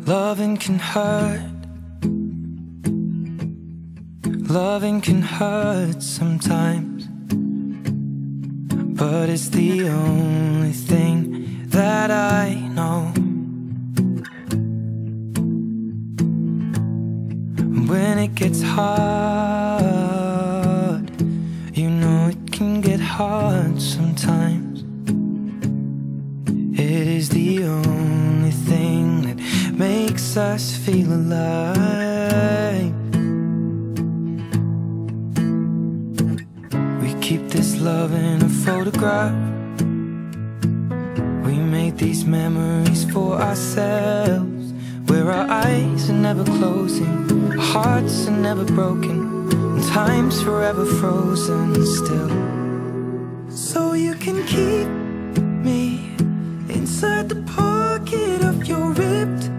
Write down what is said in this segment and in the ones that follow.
Loving can hurt. Loving can hurt sometimes. But it's the only thing that I know. When it gets hard, you know it can get hard sometimes. It is the only thing that makes us feel alive. We keep this love in a photograph. We made these memories for ourselves, where our eyes are never closing, our hearts are never broken, and time's forever frozen still. So you can keep me inside the pocket of your ripped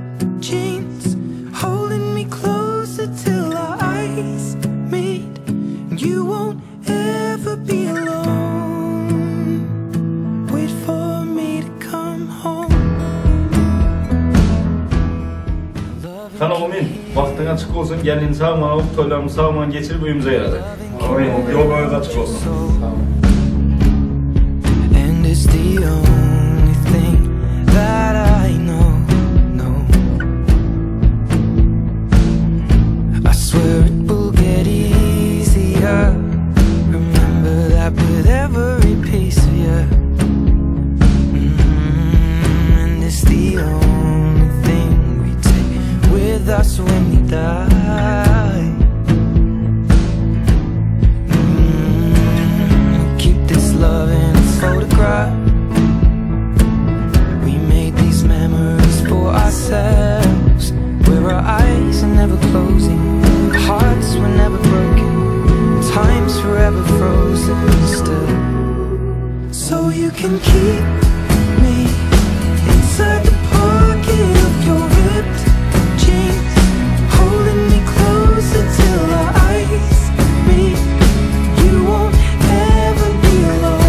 jeans, holding me closer till our eyes meet. You won't ever be alone. Wait for me to come home. Sen amin. Bagtyň açyk bolsun, gelin sag-aman alyp, toýlaryňy sag-aman geçirip öýümize geleli. Amin. Ýoluňyz açyk bolsun. And it's the only thing that I know, no. I swear it will get easier. Remember that with every piece of you. And it's the only thing we take with us when we die. Keep this love in a photograph. We made these memories for ourselves, where our eyes are never closing, our hearts were never broken, time's forever frozen still. So you can keep me inside the pocket of your ripped jeans, holding me closer till our eyes meet. You won't ever be alone.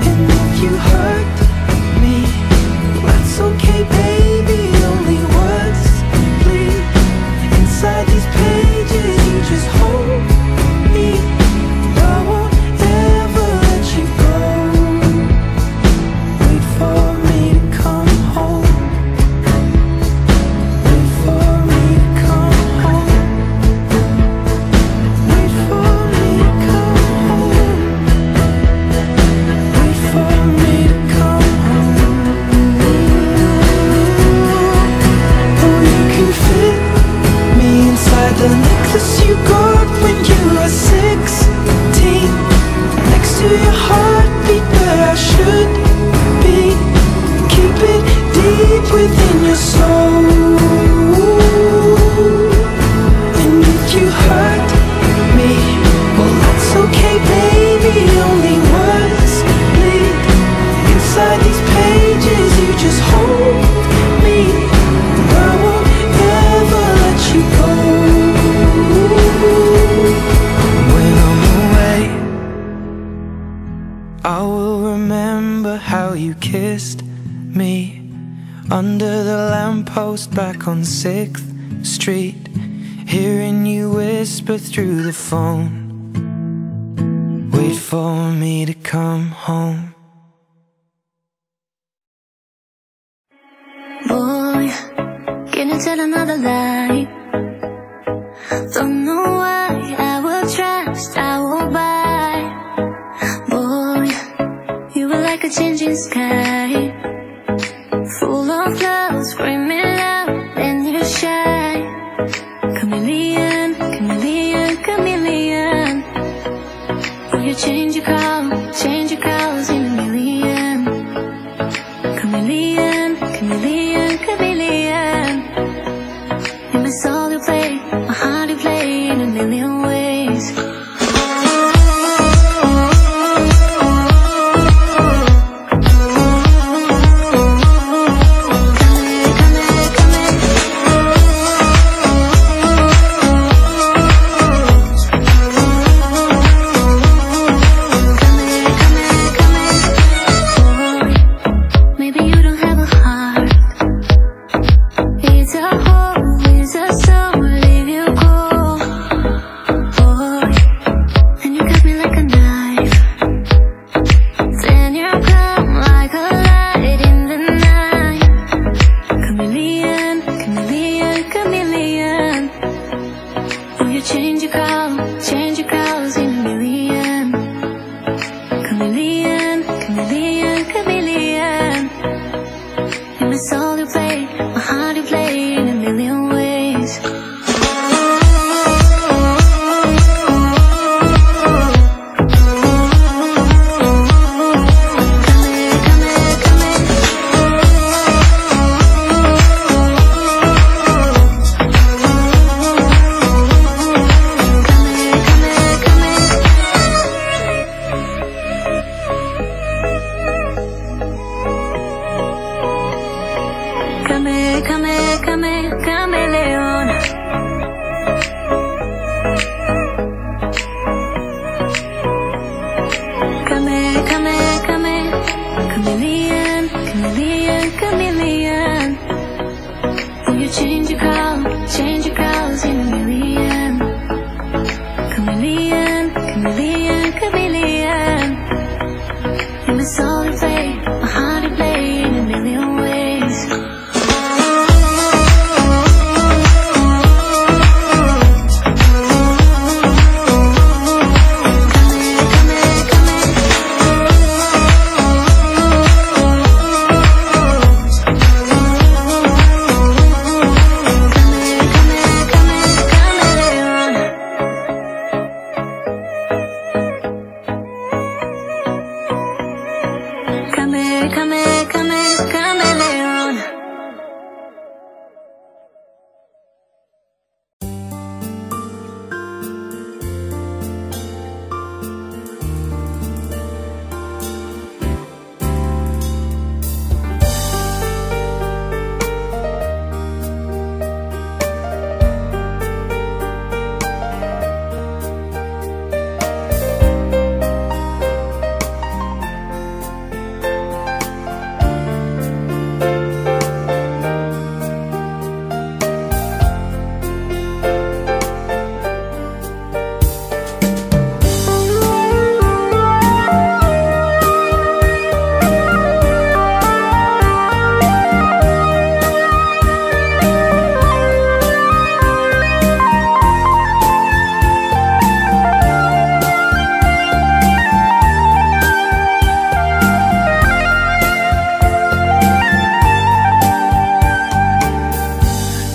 And if you hurt me, well, that's okay, baby. Only words bleed inside these pages. You just hold me, and I won't ever let you go. Wait for me to come home. Wait for me to come home. Wait for me to come home. Wait for me to come home. Oh, you can fit me inside the necklace you got when you were 16, next to your heartbeat where I should be. Keep it deep within your soul. And if you hurt me, well, that's okay, baby. Only words bleed inside these pages. You just hold me, and I won't ever let you go. When I'm away, I will remember how you kissed me under the lamppost back on 6th Street, hearing you whisper through the phone, wait for me to come home. Boy, can you tell another lie? Don't know why I will trust, I will buy. Boy, you were like a changing sky, full of clouds, screaming loud, then you shy. Chameleon, chameleon, chameleon. Will you change your color, change your colors in a million? Chameleon, chameleon, chameleon. You my soul you play, my heart you play in a million ways. In my soul replay, my heart replay in a million ways. Come here, come here, come here. Come here, come here, come here, come here. Come here, come here, come here, come here.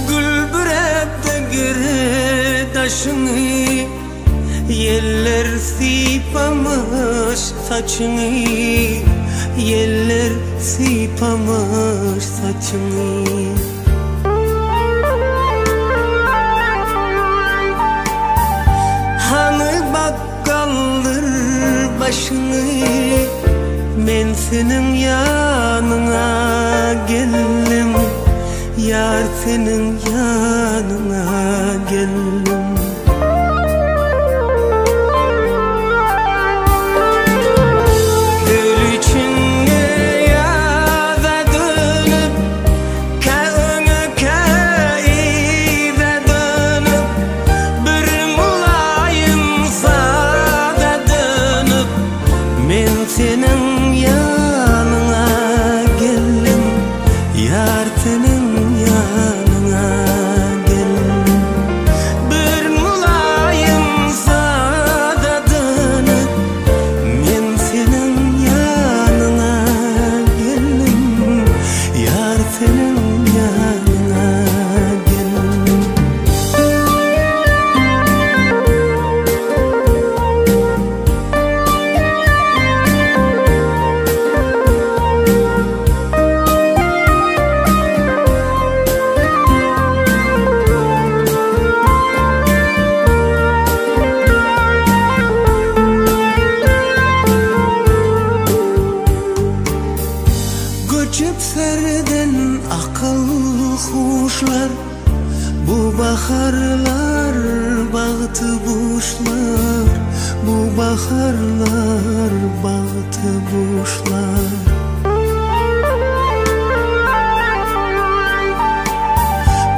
Gülbürep de gire daşını, Yeller sipamış saçını, Yeller sipamış saçını. Hani bak kaldır başını, Men senin yanına geldim, Yar senin yanına geldim. Gül içinde yaza dönüp, Ka öňe ka yza dönüp, Bir mulayim sada dönüp, Men senin yanına geldim, Yar senin yanına geldim. Bir mulayim sada dönüp, Men senin yanına geldim, Yar senin yanına geldim. Göçüp serden akıl huşlar, Bu baharlar bahtı buşlar, Bu baharlar bahtı buşlar.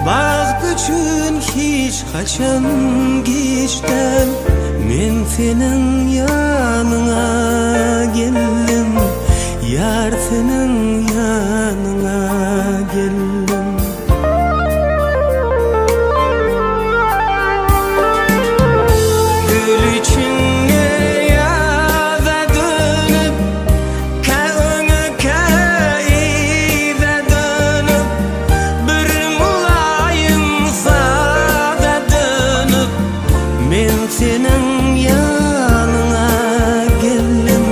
Baht üçün hiç kaçan geçten, Men senin yanına geldim, Yar senin yanına geldim. Gül içinde yaza dönüp, Ka öňe ka yza dönüp, Bir mulayim sada dönüp, Men senin yanına geldim,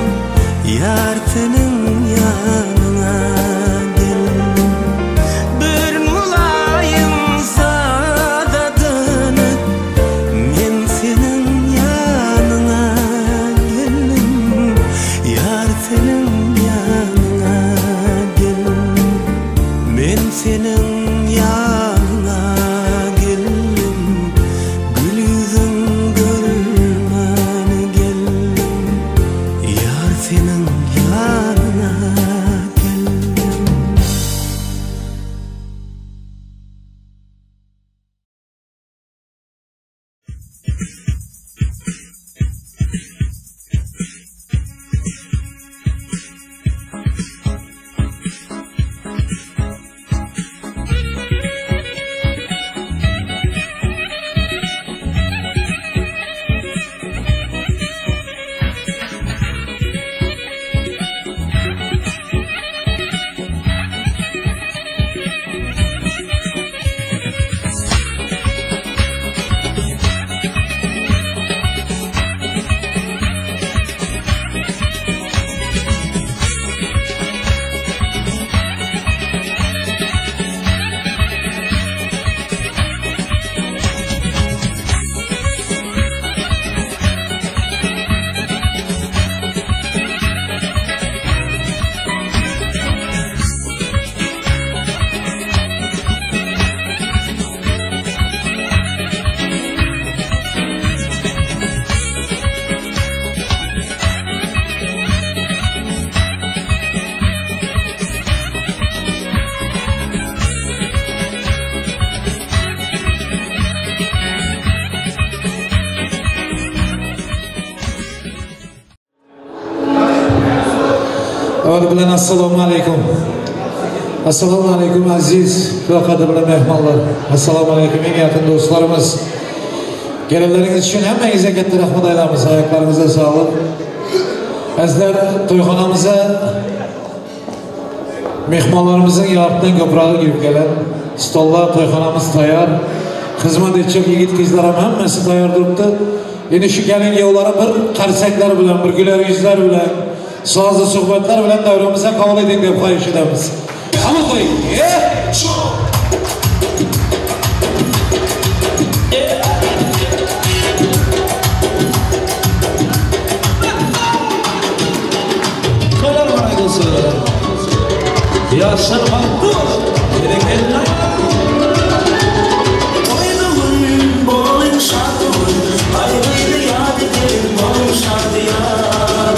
Öwaly bilen Assalamualeýkum. Assalamualeýkum aziz we gadyrly mehmanlar. Assalamualeýkum iň ýakyn dostlarymyz. Gelenleriňiz üçin hemmäňize ketde rahmat aýdamyz. Aýaklaryňyza saglyk. Azizler, toýhanamyza mehmanlarymyzyň ýarpdan köprägi girip gelen. Stollar, toýhanamyz taýýar. Hyzmat etjek ýigit gyzlaram hemmesi taýýar durupdy. Indi şu gelen ýowlary bir karsaklar bilen, bir güler ýüzler bilen, sazly suhbatlar bilen döwremize kabul ediň diýip haýyş edemiz. Hamy goý! Toýlar bar aýdylsa. Ýaşlar bagtly bolsun. Berekella. Toýda gün bolalyň şat gün, Gaýgyny ýat edeliň boluň şadyýan.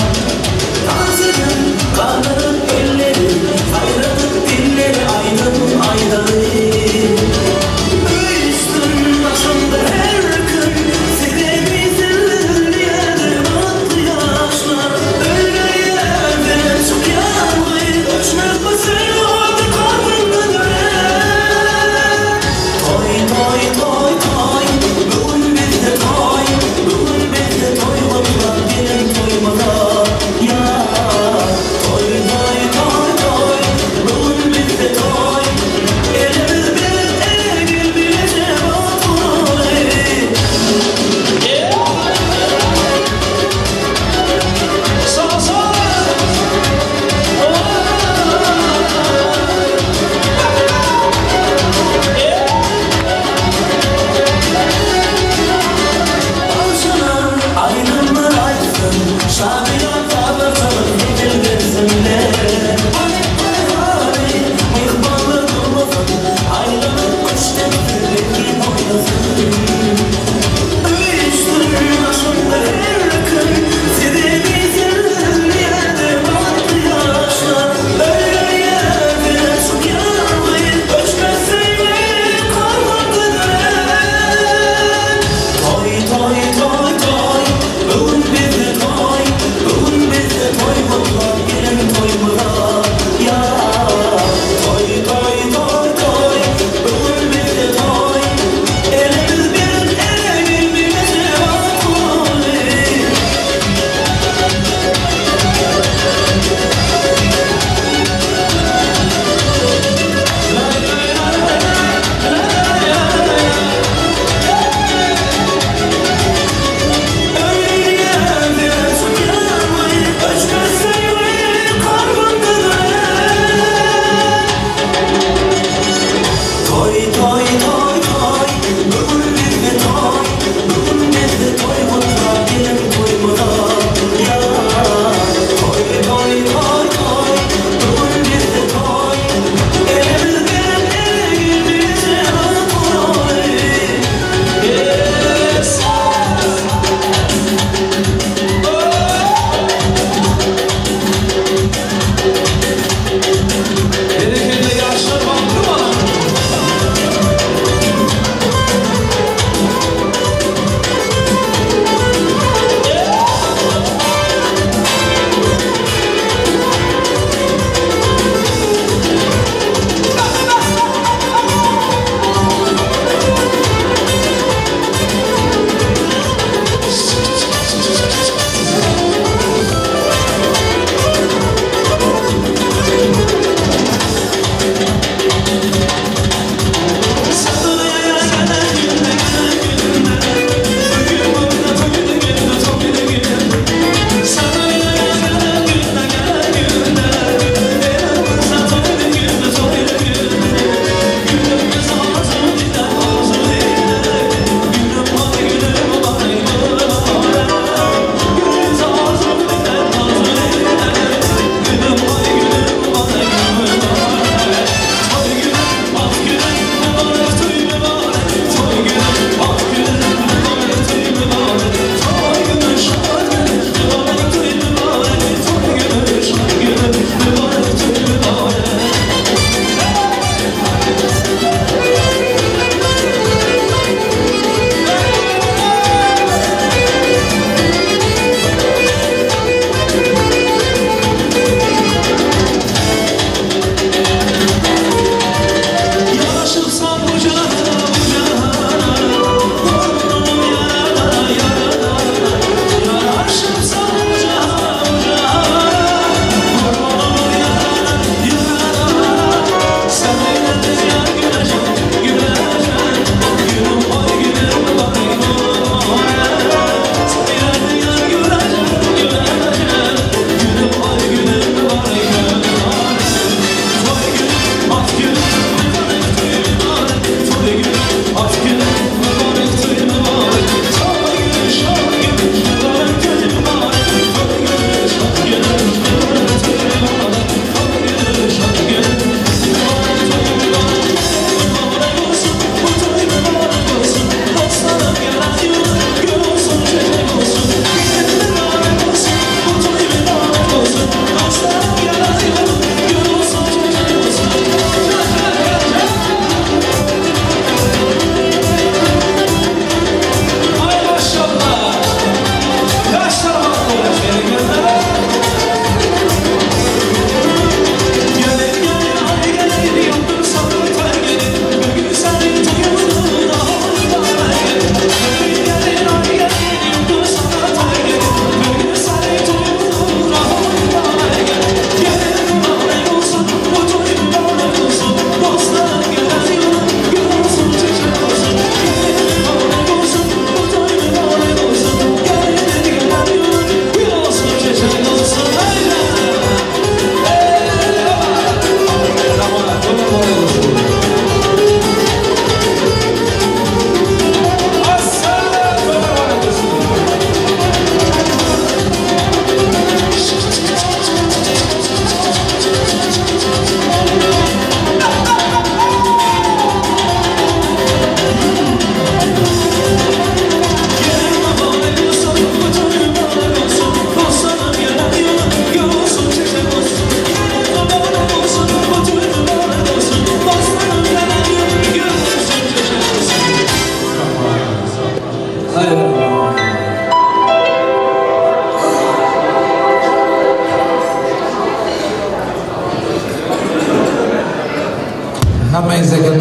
Tans ediň, galdyryň elleri, Saýradyp dilleri aýdym aýdalyň. Üýşsün başymda her kim, Sebäbi senden bagtly ýaşlar. Öýle ýerde çykýan gyz, Öçmez bu söýgi ody kalbymda dörän.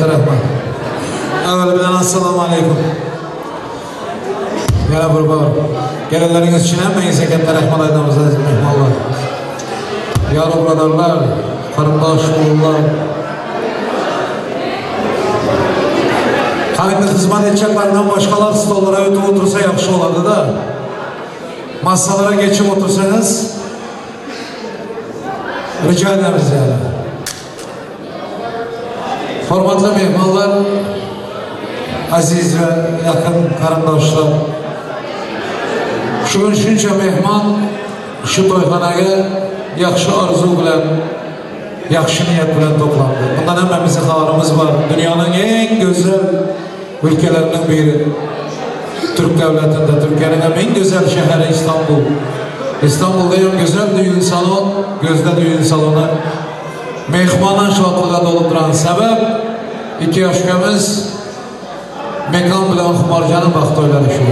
Katta rahmat. Avvali bilan assalomu alaykum. Yana bir bor. Gelenleringiz uchun hammangizga katta rahmat aytamiz aziz mehmonlar. Yor birodarlar, qarindosh o'g'illar. Qani xizmat etacaklardan boshqalar stollara o'tib o'tirsa yaxshi bo'ladi-da. Masalara geçip otursanız rica ederiz yani. Hurmatli mehmonlar, aziz va yaqin qarindoshlar. Shu kun shuncha mehmon shu to'yxonaga yaxshi orzu bilan, yaxshi niyat bilan to'plandi. Bundan hammamizning xabarimiz bor. Dunyoning eng go'zal ülkelerinden biri Türk devletinde, Türkiye'nin en güzel şehri İstanbul. İstanbul'da en güzel düğün salon, gözde düğün salonu. Mehmanın şadlığa dolup duran sebep, iki yaşkemiz Mekan bilan Xumarcanın baxt toyları şu.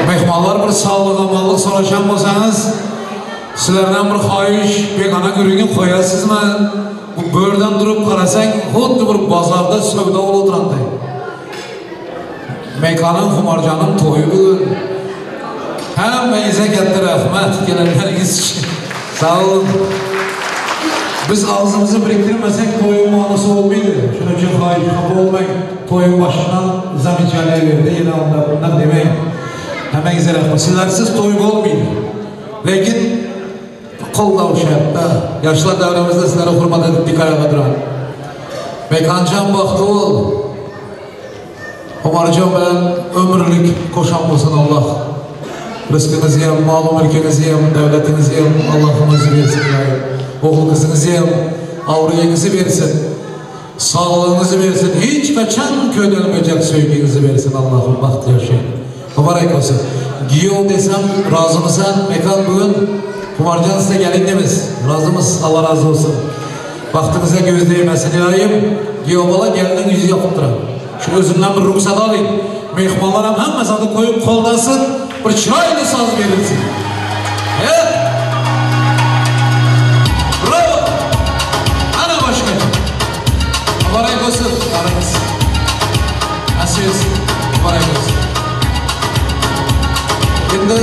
Mehmanlar bir sağlık amanlık soracağım olsanız, sizlerden bir xahiş, begona gurungin qo'yasizmi? Bu börden durup qarasak, xuddi bir bozorda savdo bo'lib o'tiranday. Mekanın Xumarcanın to'yi bugun. Hammangizga katta rahmat kelganlaringiz uchun. Sağ olun. Biz ağzımızı biriktirmesek to'yun ma'nosi bo'lmaydi. Shuning uchun xohish xafa bo'lmang. To'yin boshidan zamechание berdi, yana undan bundan demang. Hammangizga rahmat. Sizlarsiz to'y bo'lmaydi. Lekin qo'llov shartda. Yoshlar davramizda sizlarni hurmat etib dik oyoqqa turadi. Mekanjon baxtli bo'l. Umarjon bilan umrlik qo'shon bo'lsin Alloh. Rizqingizni ham, mol mulkingizni ham, davlatingizni ham Allohim o'zi bersin. O'g'il qizingizni ham, obro'yingizni bersin. Sog'lig'ingizni bersin. Hech qachon ko'nilmayjak sevgingizni bersin Allohim. Baxtli yashang. Muborak bo'lsin. Giyov desam rozimisan? Mekan bugun Umarjon sizga kelindimiz. Rozimiz. Alloh rozi bo'lsin. Baxtingizga ko'z tegmasin iloyim. Giyov bola kelinning yuzi yoqib turadi. Shu o'zimdan bir ruxsat oling. Mehmonlar ham hammasini qo'yib qo'llasin, bir chiroyli soz berilsin. Evet. Bravo. Ana boshqa. Muborak bo'lsin, barimiz. Aziz, muborak bo'lsin. Endi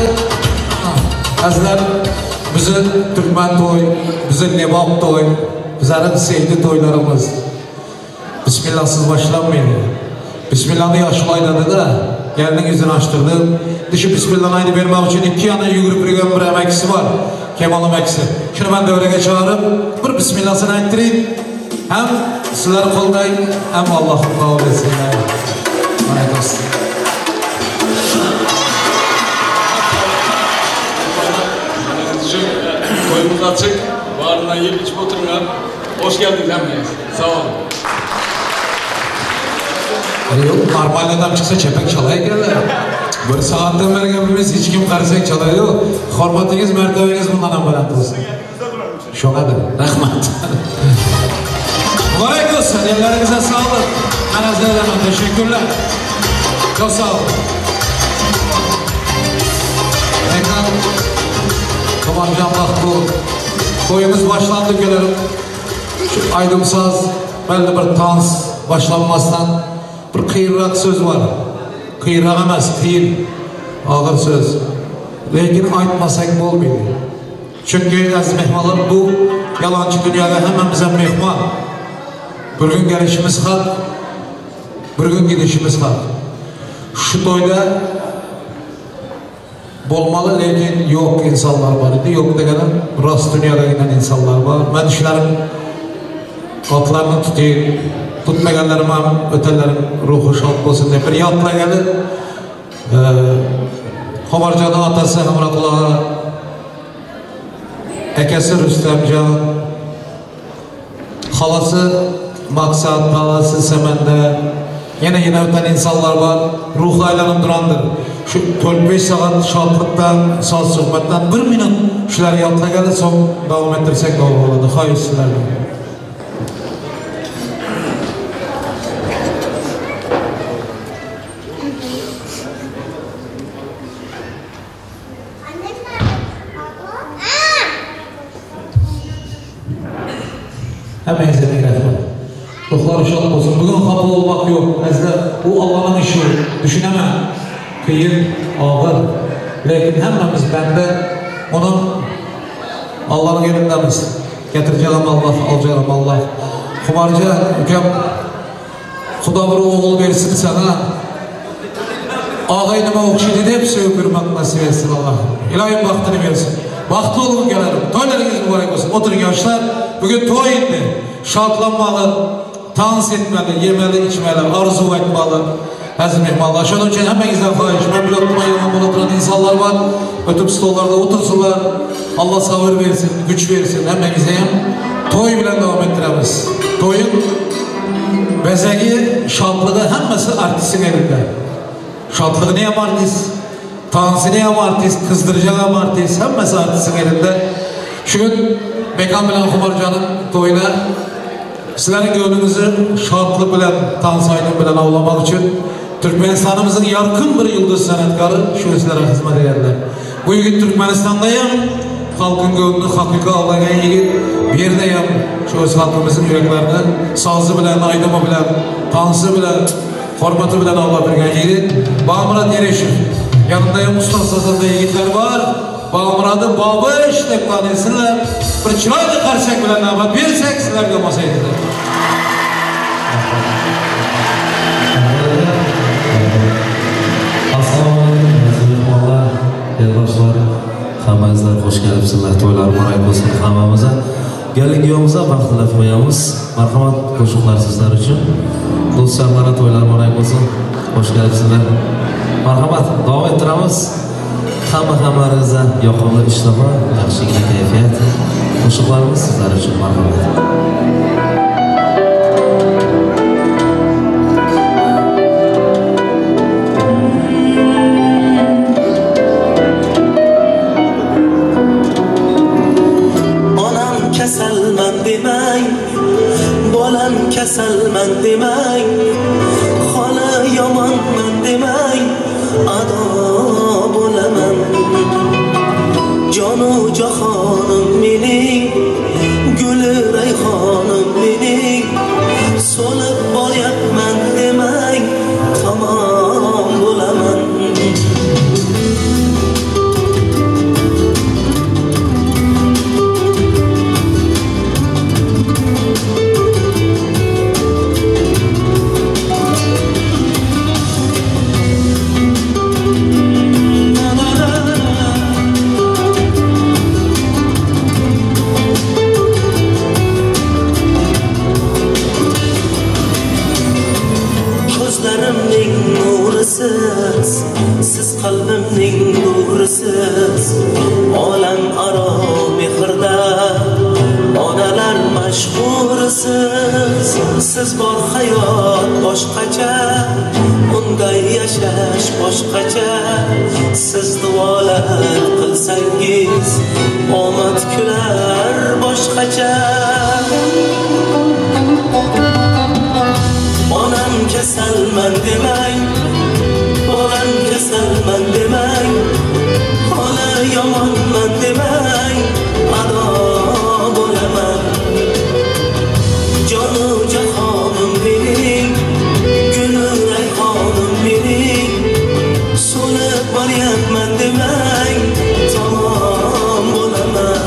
azizlar, bizni turkman to'y, bizni nebob to'y, bizlarning sevgi to'ylarimiz Bismillahsız başlanmaydı. Bismillahını yaşlı aydadı da, gelinin yüzünü açtırdı. Dışı Bismillahını aydı vermek için iki yana yugurib yurgan bir emekçisi var. Kemal emekçisi. Şunu ben devrege çağırıp, bir Bismillah'sını ayttırayım. Hem sizler qo'llayın, hem Allah'ım kabul etsin. Mübarek olsun. Toyumuz açık. Varından yiyip içip oturun. Hoş geldiniz hemmeniz. Sağ olun. Yok, normal adam çıksa çepek çalaya gelir. Bir saatdan beri gapimiz hech kim qarsak chaladi yo'q. Hurmatingiz, martabangiz bundan ham baland bo'lsin. Sho'ng'adi. Rahmat. Mübarek olsun. Ellerinize sağlık. Ben hazırladım. Teşekkürler. Çok sağ olun. Ekran Kamarcan Bahtlı. Toyumuz başlandı gelirim. Şu aydımsaz, belli bir tans başlanmasdan bir qiyinroq so'z var. Qiyinroq emas, qiyin, og'ir so'z. Lekin aytmasak bo'lmaydi. Chunki aziz mehmonlar, bu yolg'onchi dunyoda hammamiz ham mehmon. Bir kun kelishimiz haq, bir kun gidishimiz haq. Shu to'yda bo'lmali, lekin yo'q insonlar bor edi. Yo'q deganim rost dunyodagidan insonlar bor. Men shularning otlarini tutayım, tutmaganlarim ham o'tanlarim ruhi shod bo'lsin deb bir yodlagani, Xumarjonning otasi Hamroqullo aka, akasi Rustamjon, xolasi Maqsad, xolasi Samanda, yana yana o'tan insonlar bor, ruhi aylanib turandir. Shu 4-5 soat shodlikdan, soz suhbatdan bir minut shularni yodlagani so'ng davom ettirsak to'g'ri bo'ladi. Xohish sizlardan. Hemmäňize ming rahmet. Ruhlary şat bolsun. Bugün hapa bolmak ýok. Äzizler, bu Allanyň işi. Düşünemen. Kyn, agyr. Lekin hemmämiz bende. Munuň Allanyň elindemiz. Getirjegem Allah, aljagam Allah. Humarjan, ukam, Huda bir ogul bersin saňa. Agaýnyma ogşady dep sögüp ýürmek nasip etsin Allah. Ylaýym bagtyny bersin. Bagtly boluň gelenim. Toýlaryňyz mübarek bolsun. Oturyň ýaşlar. Bugün toý indi. Şatlanmaly, tans etmeli, ýemeli, içmeli, arzuw aýtmaly. Äziz myhmanlar, şonuň üçin hemmäňizden haýyş, men bilotdyma ýaman bolup oturan insanlar bar. Ötüp stollarda otursynlar. Allah sabyr bersin, güç bersin hemmäňize hem. Toý bilen dowam etdiremiz. Toýuň bezegi, şatlygy hemmesi artistiň elinde. Şatlygyny hem artist, tansyny hem artist, kyzdyrjak hem artist, hemmesi artistiň elinde. Şu gün Mekan bilen Humarjanyň toýuna sizleriň göwnüňizi şatlyk bilen, tans aýdym bilen awlamak üçin Türkmenistanymyzyň ýarkyn bir ýyldyz senetkary şu gün sizlere hyzmat ederler. Bu ýigit Türkmenistanda hem halkyň göwnüni hakyky awlaýan ýigit, bu ýerde hem şu öz halkymyzyň ýüreklerini sazy bilen, aýdymy bilen, tansy bilen, hormaty bilen awlap ýörgen ýigit Bagmyrat Ereşow. Ýanynda hem ussat sazanda ýigitler bar. Bagmyrady Babyş dep tanysynlar. Bir çyraýly karsak bilen nabat bersek sizlerge bolmasa ýeter. Assalamu alaykum aziz mehmonlar, eldoshlar, hammangizlar xush kelibsizlar. To'ylar muborak bo'lsin hammamizga. Gelin kuyovimizga baxt tilab qo'yamiz. Marhamat, qo'shiqlar sizlar uchun. Do'stlarga to'ylar muborak bo'lsin. Xush kelibsizlar. Marhamat, davom ettiramiz. Hamma hammalaringizga yoqimli ishtaha, yaxshigina kayfiyat. Qo'shiqlarimiz sizlar uchun marhamat. Onam kasalman demang, bolam kasalman demang, xola yomonman demang, ado bo'laman. Jonu jahonim mening, guli rayhonim mening, so'lib boryapman demang, tamom bo'laman. Ko'zlarimning nurisiz, siz qalbimning nurisiz. Olam aro mehrda onalar mashhurisiz. Siz bor hayot boshqacha, unday yashash boshqacha. Siz duolar qilsangiz omad kular boshqacha. Onam kasalman demang, bolam kasalman demang, xola yomonman demang, ado bo'laman. Jonu jahonim mening, guli rayhonim mening, so'lib boryapman demang, tamom bo'laman.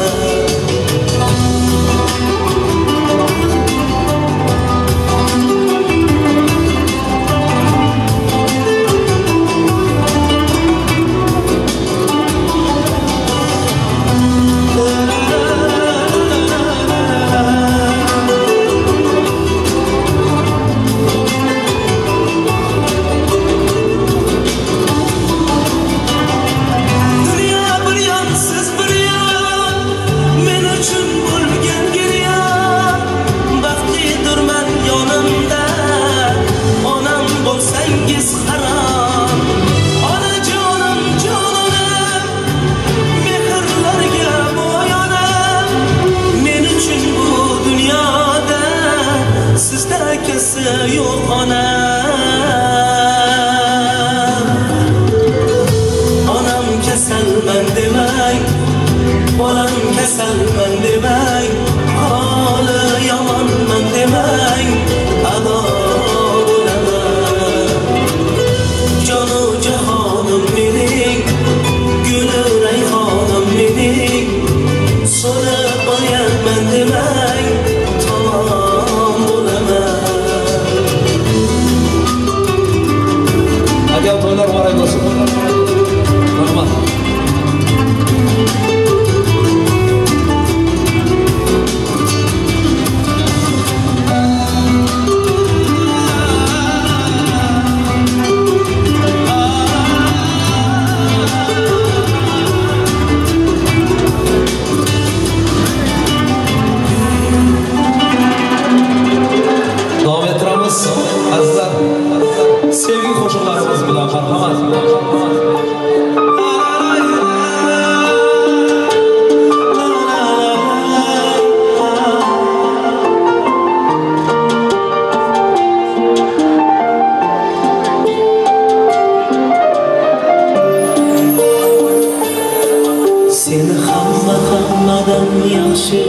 Bilmadim yaxshi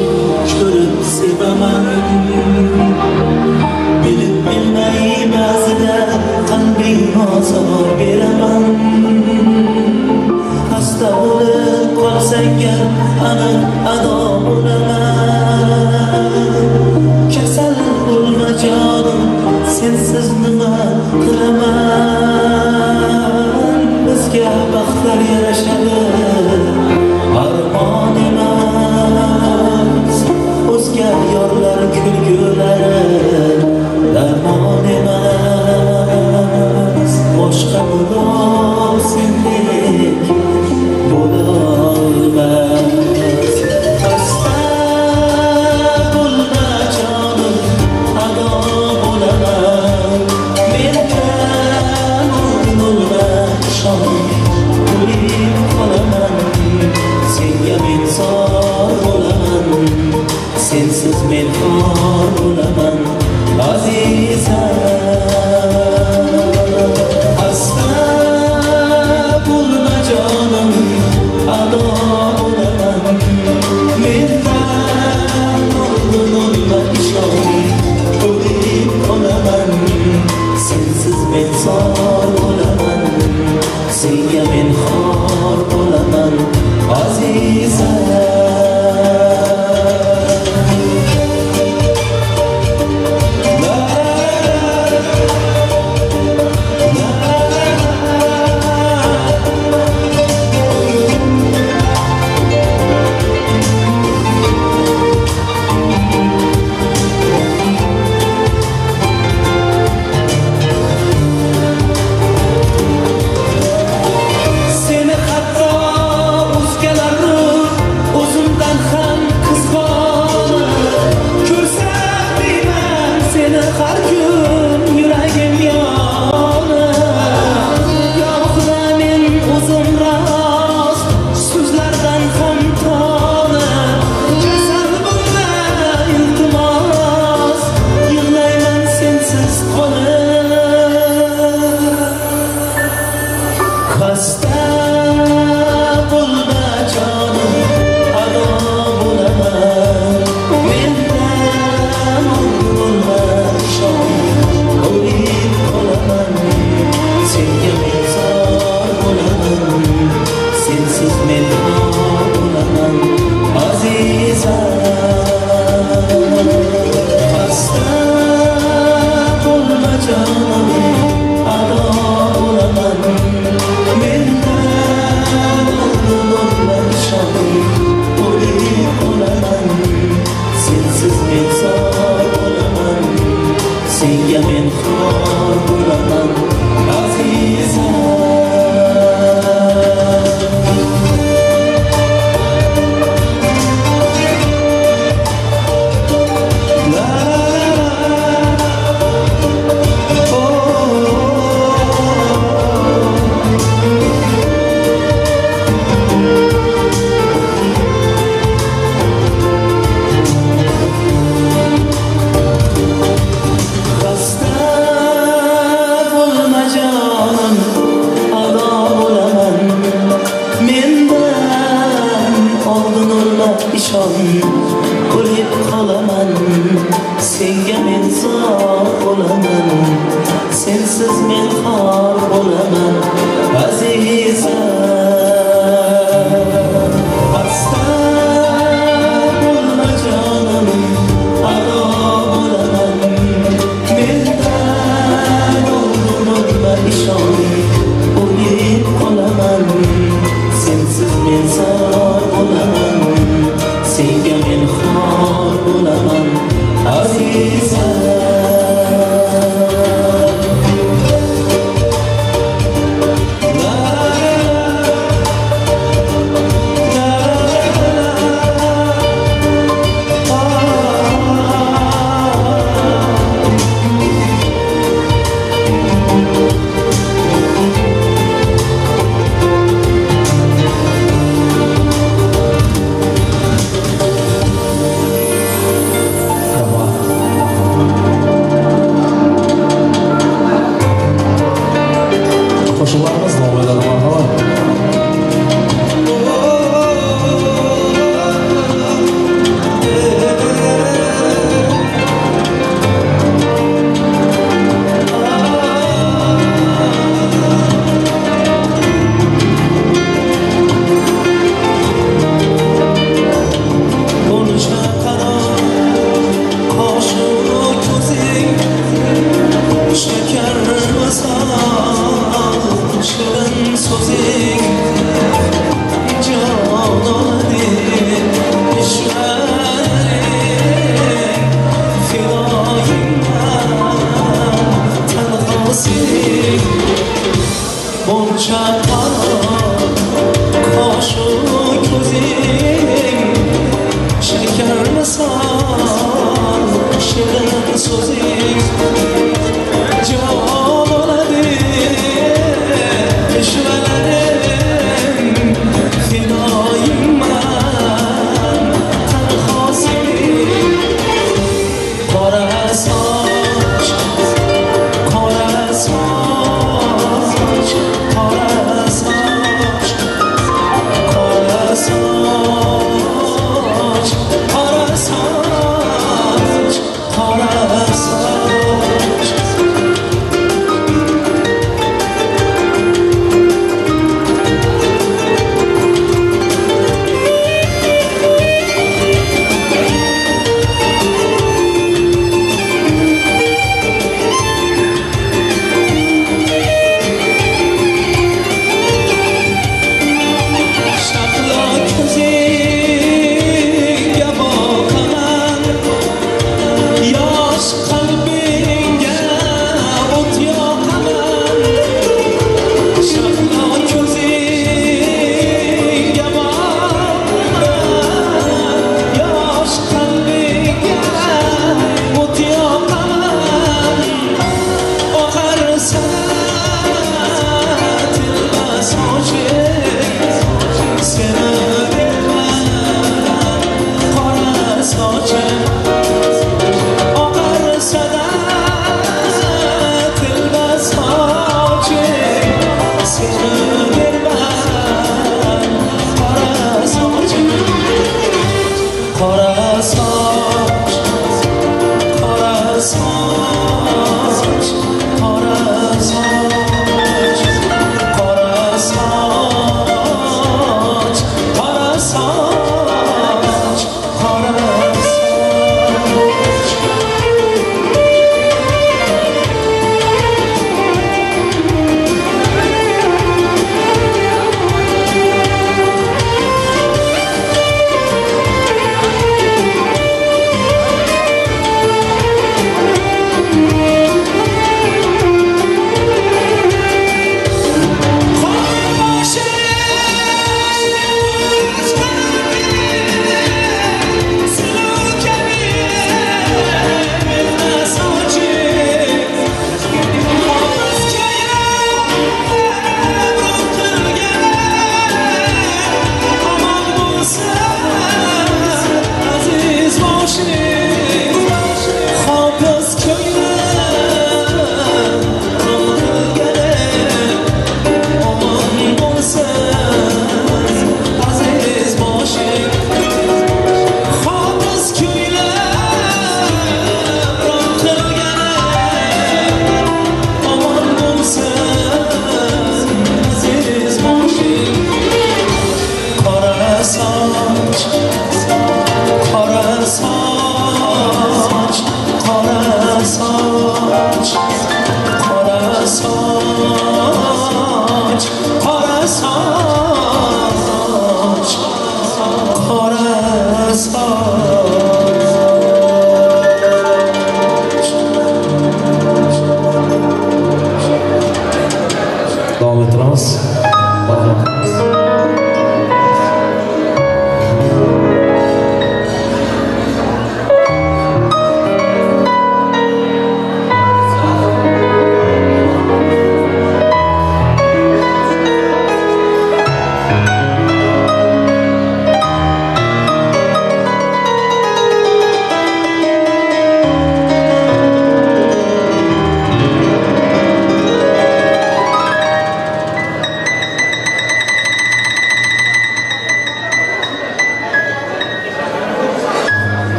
ko'rib sevaman. Bilib bilmay ba'zida qalbing ozor beraman. Xasta bo'lib qolsang aniq ado bo'laman. Kasal bo'lma jonim, sensiz nima qilaman? Bizga baxtlar yarashadi, armon emas. O'zga yorlar kulgulari darmon emas. Boshqa birov sendek bo'lolmas. Xasta bo'lma jonim, ado bo'laman. Mendan o'lma ishon, o'lib qolaman. Senga men zor bo'laman, sensiz men xor bo'laman, azizam. Xasta bo'lma jonim, ado bo'laman. Mendan oldin o'lma ishon, o'lib qolaman. Sensiz men zor bo'laman, senga men xor bo'laman, azizam. Seni hatto o'zgalar o'zimdan ham qizg'onib ko'rsam deyman seni har kun yuragim yonib. Yo'qda men o'zim rost so'zlardan ham tonib. Kasal bo'lma iltimos, yig'layman sensiz qolib. Xasta bo'lma jonim, ado bo'laman. Mendan o'lma ishon, o'lib qolaman. Senga men zor bo'laman, sensiz men xor bo'laman, azizam. Xasta bo'lma jonim, ado bo'laman. Mendan oldin o'lma ishon, o'lib qolaman. Sensiz men zor bo'laman, senga men xor bo'laman, azizam. La la la la. Oh. Xasta bo'lma jonim, ado bo'laman. Mendan oldin o'lma ishon, o'lib qolaman. Senga men zor bo'laman, sensiz men xor bo'laman, azizam. Xasta bo'lma jonim, ado bo'laman. Mendan oldin o'lma ishon, o'lib qolaman. Sensiz men zor bo'laman, senga men xor bo'laman, azizam. La la.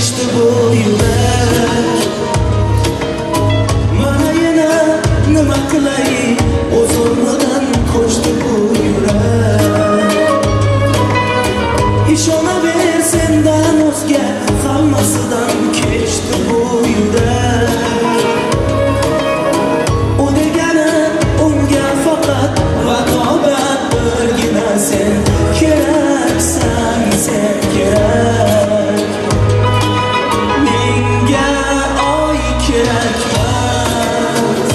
kechdi bu yurak. Mana yana nima qilay, o'z o'rnidan ko'chdi bu yurak. Ishonaver sendan o'zga, hammasidan kechdi bu yurak. U degani unga faqat raqobat, birgina sen keraksan, sen kerak. Menga oy kerakmas,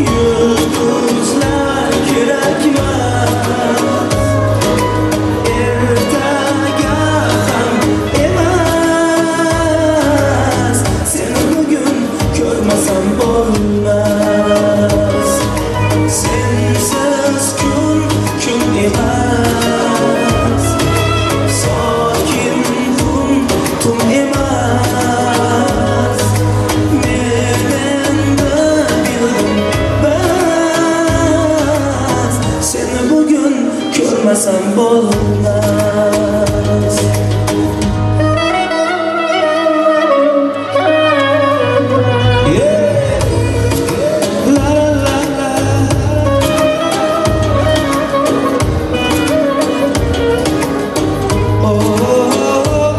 yulduzlar kerakmas, ertaga ham emas, seni bugun ko'rmasam bo'lmas. Sensiz kun kun emas, sokin tun tun emas. Men endi bildim bas, seni bugun ko'rmasam bo'lmas. Yeah. La la la la. Oh, oh, oh, oh.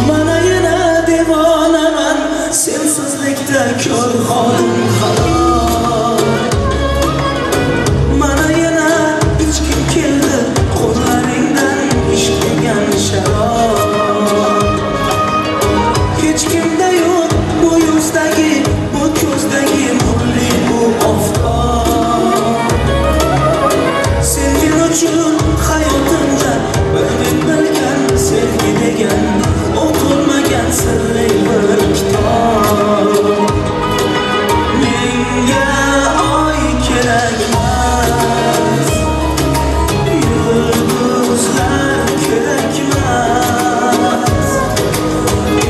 Mana yana devonaman, sensizlikda ko'r holim halol. Mana yana ichkim keldi, qo'llaringdan ishq degan sharob. Hech kimda yo'q bu yuzdagi, bu ko'zdagi nurli bu oftob. Sen men uchun hayotimda bir men bilgan sevgi degan o'qilmagan sirli bir kitob. Menga oy kerakmas, yulduzlar kerakmas,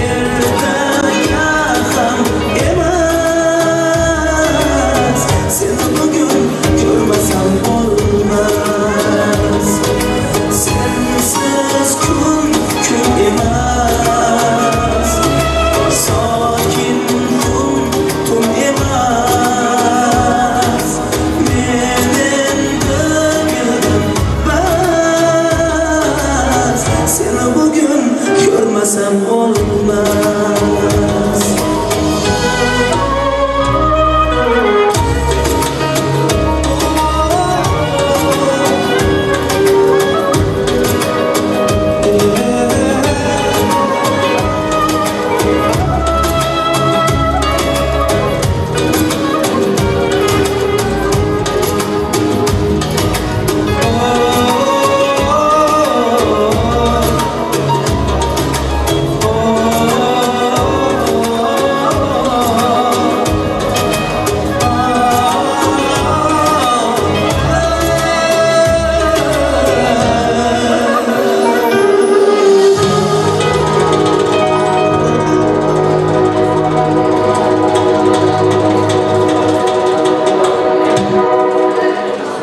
ertaga ham emas, seni bugun ko'rmasam bo'lmas. Sensiz kun kun emas, sokin tun tun emas. Men endi bildim bas, seni bugun ko'rmasam bo'lmas.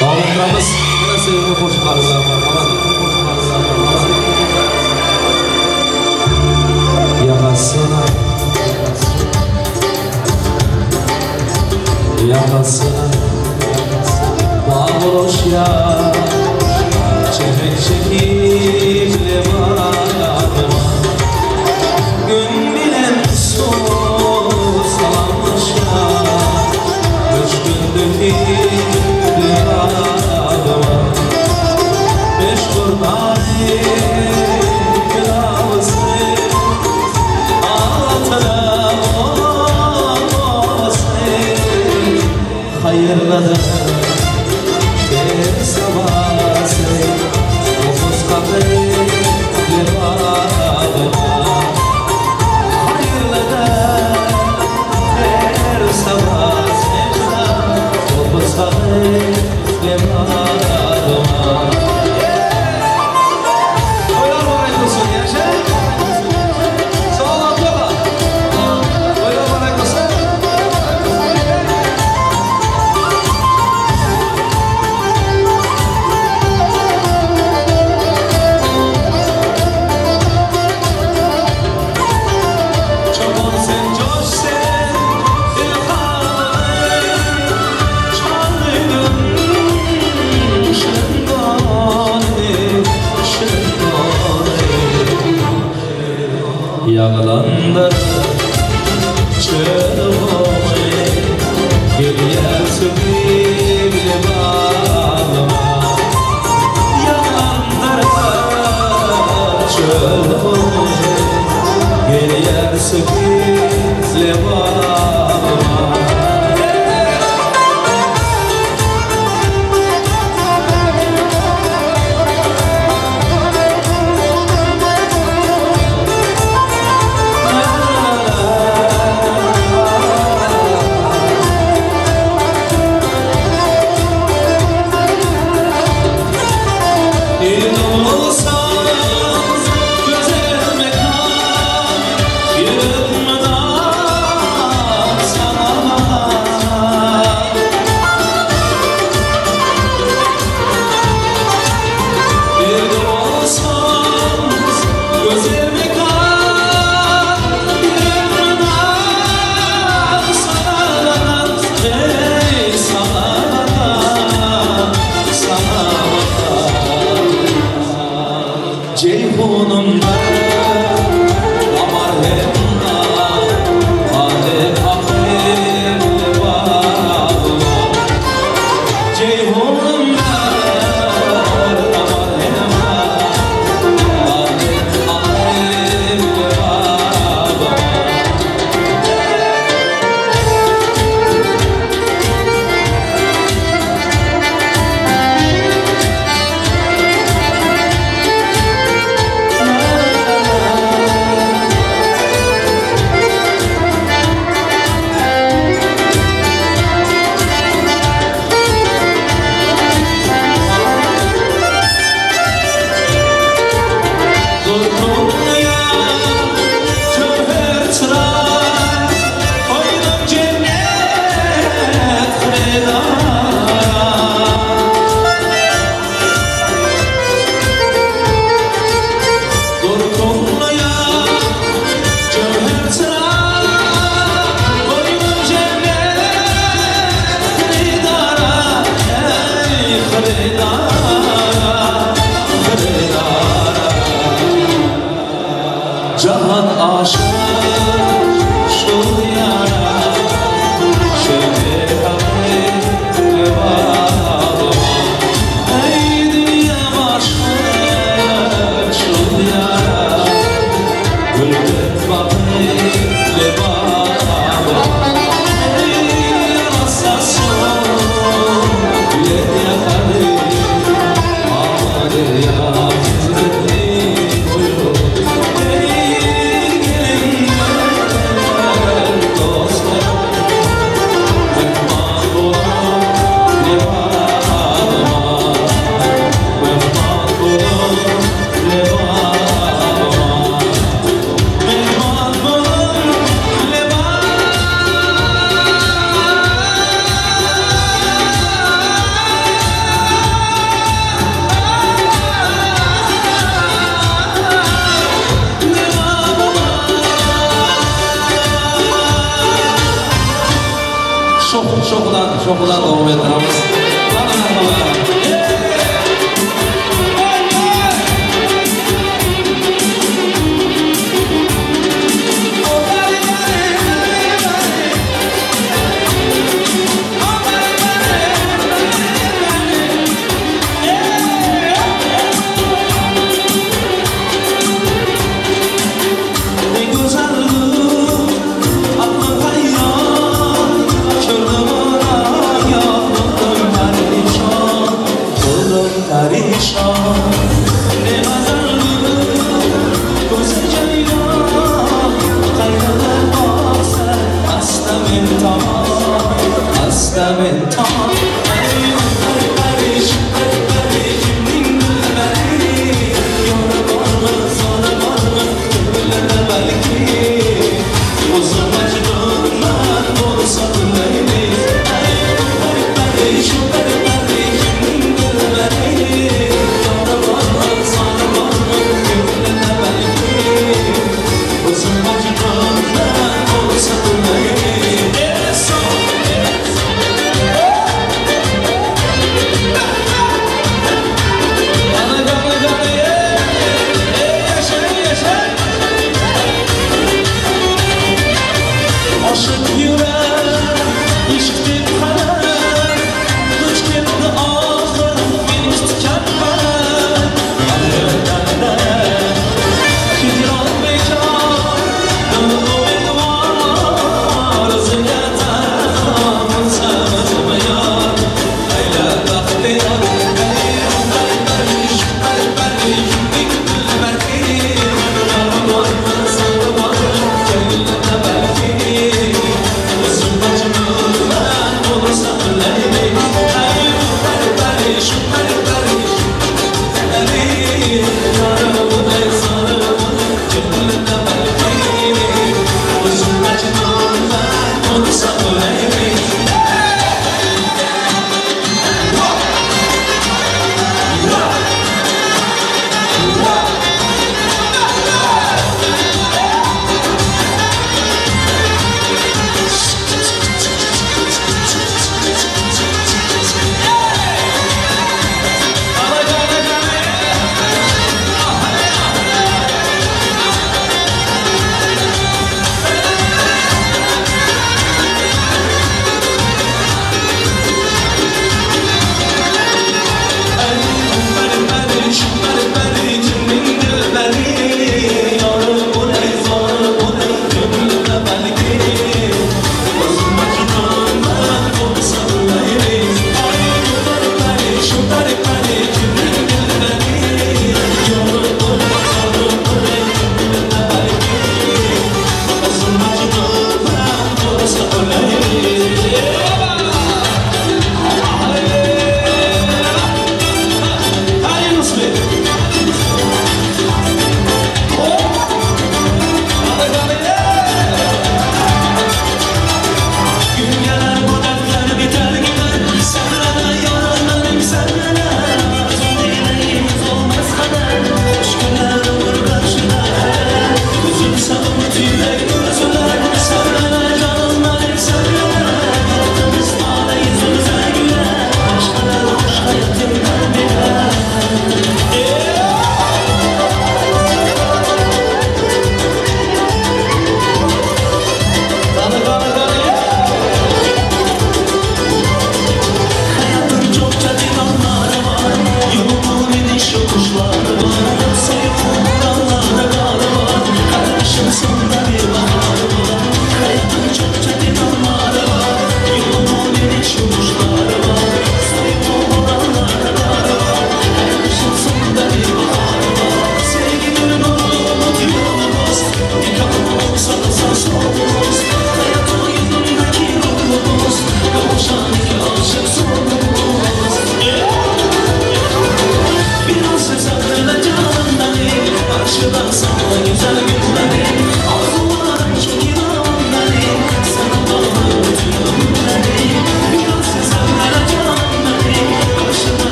Davom ettiramiz. Yana sevimli qo'shiqlar bilan marhamat. Yaqasına, yaqasına bağlı ya, çekik çekik levadıma. Gün bilen salanmış ya, üç gündür levadıma. Beş kurbanı kılavuzı, hatıra olsun. Hayırlıdır bir sabahsı, dokuz kapı levadıma. Hayırlıdır her sabahsı, dokuz kapı levadıma. Ýagylandyr çöl gomy, Gelýär söýgüli bagyma. Ýagylandyr çöl gomy, Gelýär söýgüli bagyma.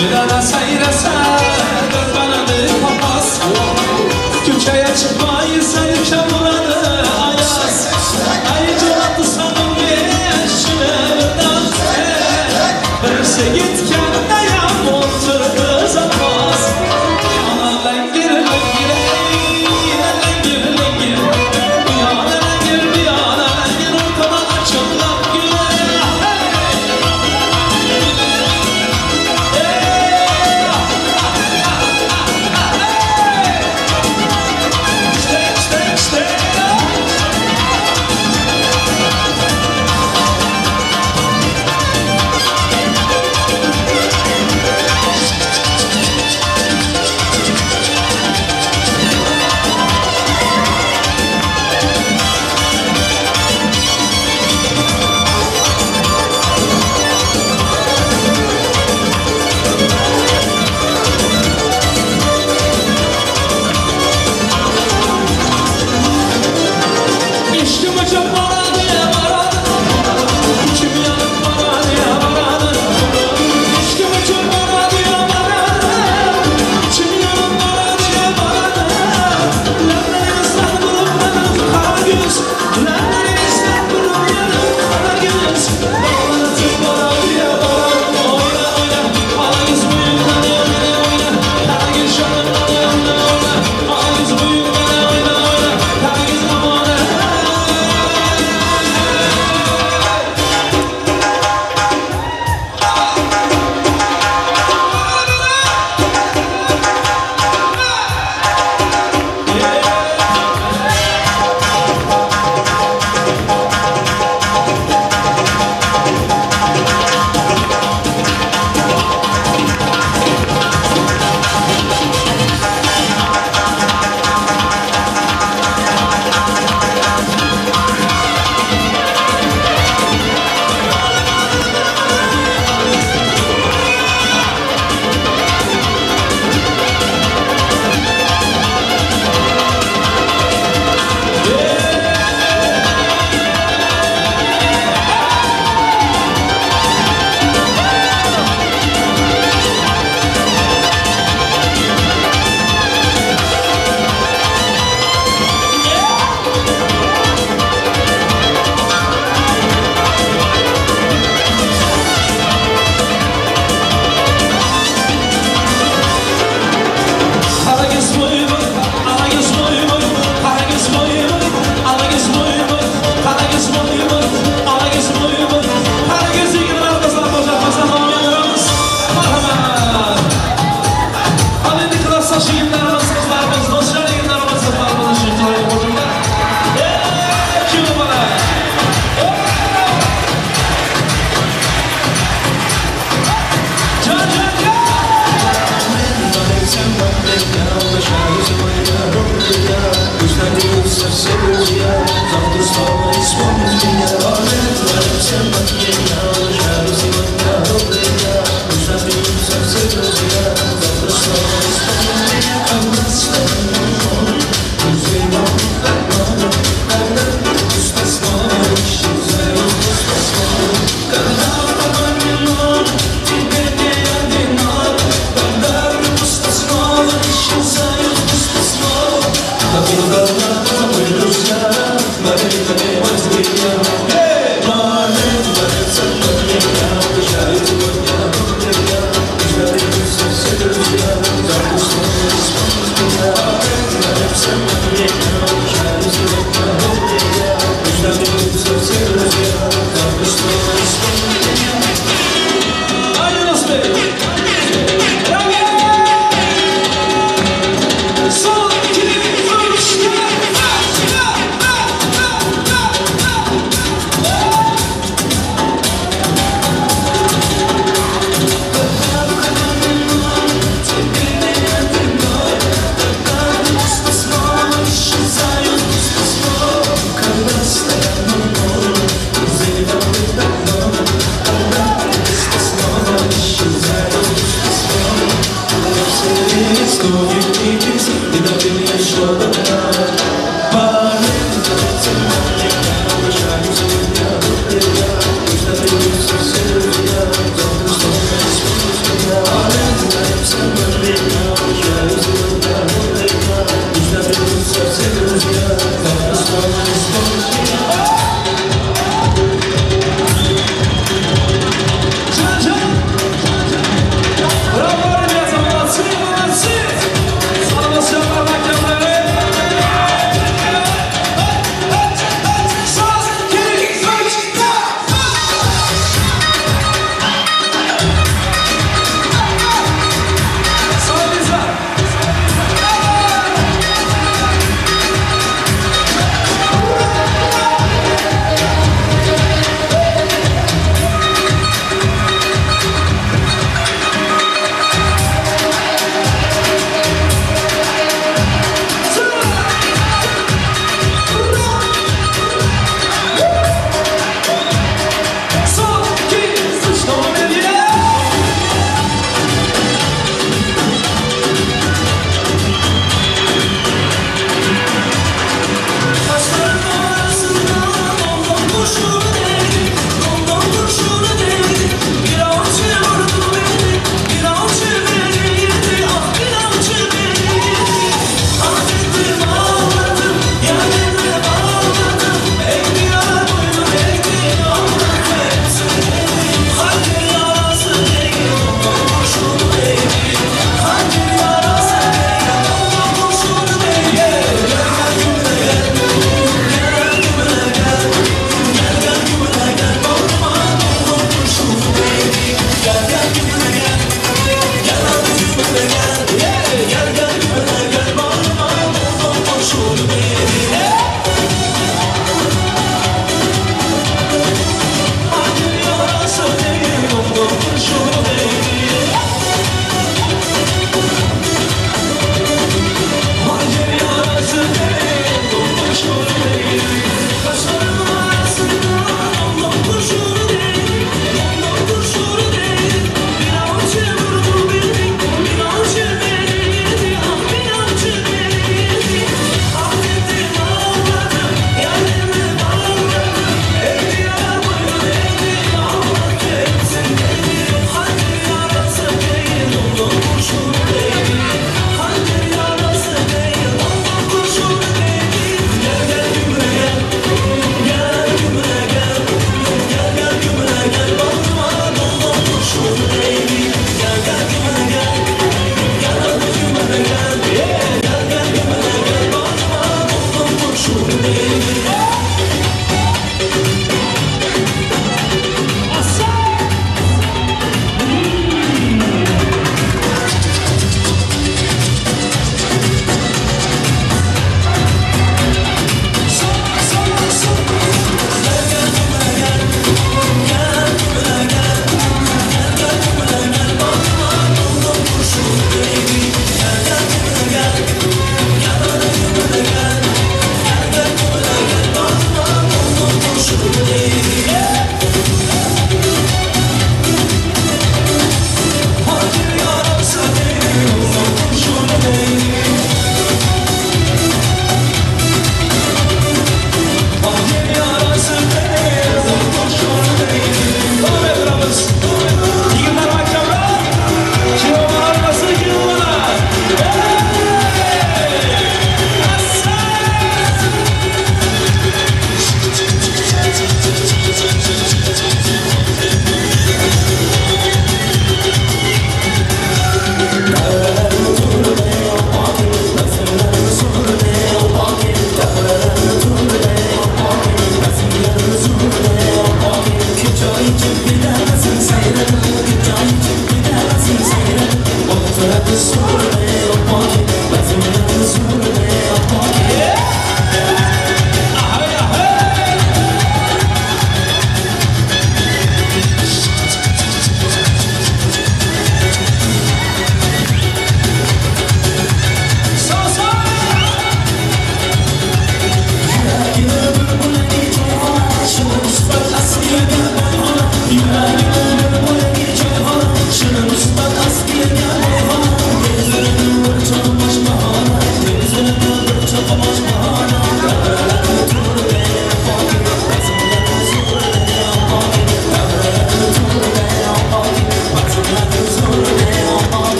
Toýlara saýrasa, dört papaz. Köçeye çıkmaysa yükə vuradı ayaz. Ay colatdı sanım beşine birden. Birisi gitkende yam oturdu zapaz. Ana lengir lengir ey, lengir lengir. Bir yana lengir, bir yana lengir, ortada açılan güle. İşte, işte, işte. İçtim uçup bana diye varadı. İçim yanıp bana diye varadı. İçtim uçup bana diye varadı. İçim yanıp bana diye varadı. Leblerimizden vurup benim kara göz. Leblerimizden vurup benim kara göz. Dağları bana diye varadı. Oyna oyna. Kara göz boyundan oyna oyna. Kara göz yanımdan oyna oyna. Kara göz boyundan oyna oyna. Kara göz aman. Karagöz boy boy, Alagöz boy boy, Karagöz boy boy, Alagöz boy boy, Karagöz boy boy, Alagöz boy boy, Karagöz yigitlar qizlar boshlatmasdan davom ettiramiz. Marhamat. Al endi klassdosh yigitlarimiz, qizlarimiz, do'stlar yigitlarimiz, qizlarimiz shu chiroyli qo'shiqlar. Ey, kim bola? Can can can! Haydi Yunus Bey. Bravo. Son 2, 3, 4,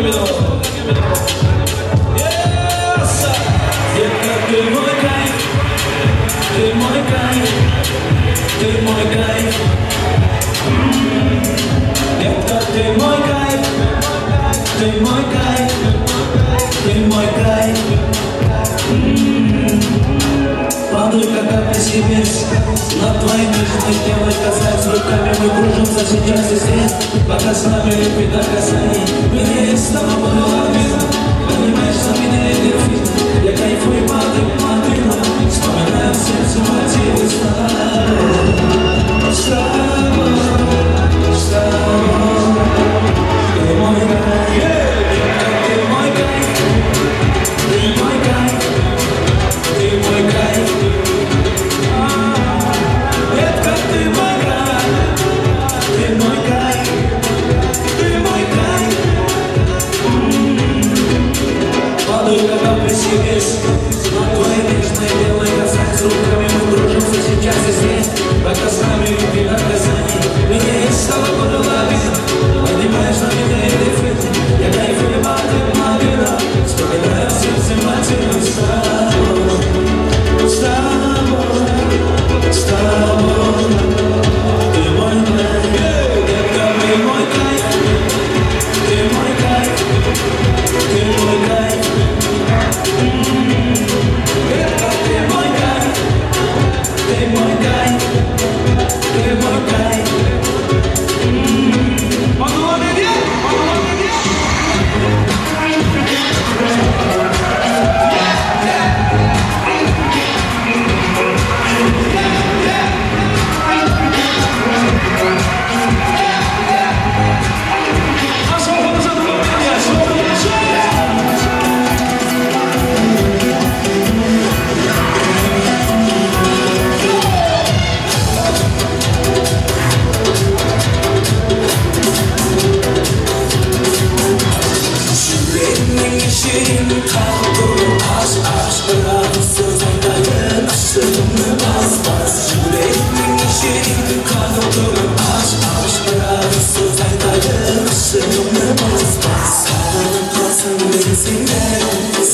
Yes! Детка, ты мой кайф, ты мой кайф, ты мой кайф. Детка, ты мой кайф, ты мой кайф, ты мой кайф. Падаю, как капли себе. На твои нежные тело касаясь руками. Мы кружимся сейчас и здесь. Пока с нами любви до касаний. Мне с тобой было обидно. Понимаешь, что меня эндорфин. Я кайфую, падаю, падаю. Вспоминаю сердце мотивы с тобой. С тобой, с тобой. Ты мой кайф. Ты мой кайф. Ты мой кайф. Ты мой кайф. Детка, ты мой кайф. Ты мой кайф. Ты мой кайф. Падаю, как капли с небес. На твои нежные белые касаясь руками. Мы кружимся сейчас и здесь. Пока с нами любви до касаний. Мне с тобой было обидно. Понимаешь, на меня эндорфин. Я кайфую, падаю, падаю. Вспоминаю сердце мотивы с тобой. С тобой, с тобой. Ты мой кайф, детка, ты мой кайф. Ты мой кайф, ты мой кайф. Детка, ты мой кайф. Ты мой кайф, ты мой кайф. Yüreğimin eşiğini kaktım. Aş aş bırak söz aytayın. Aşığımı bas bas. Yüreğimin eşiğini kaktım. Aş aş bırak söz aytayın. Aşığımı bas bas. Sarılıp kalsın desinler.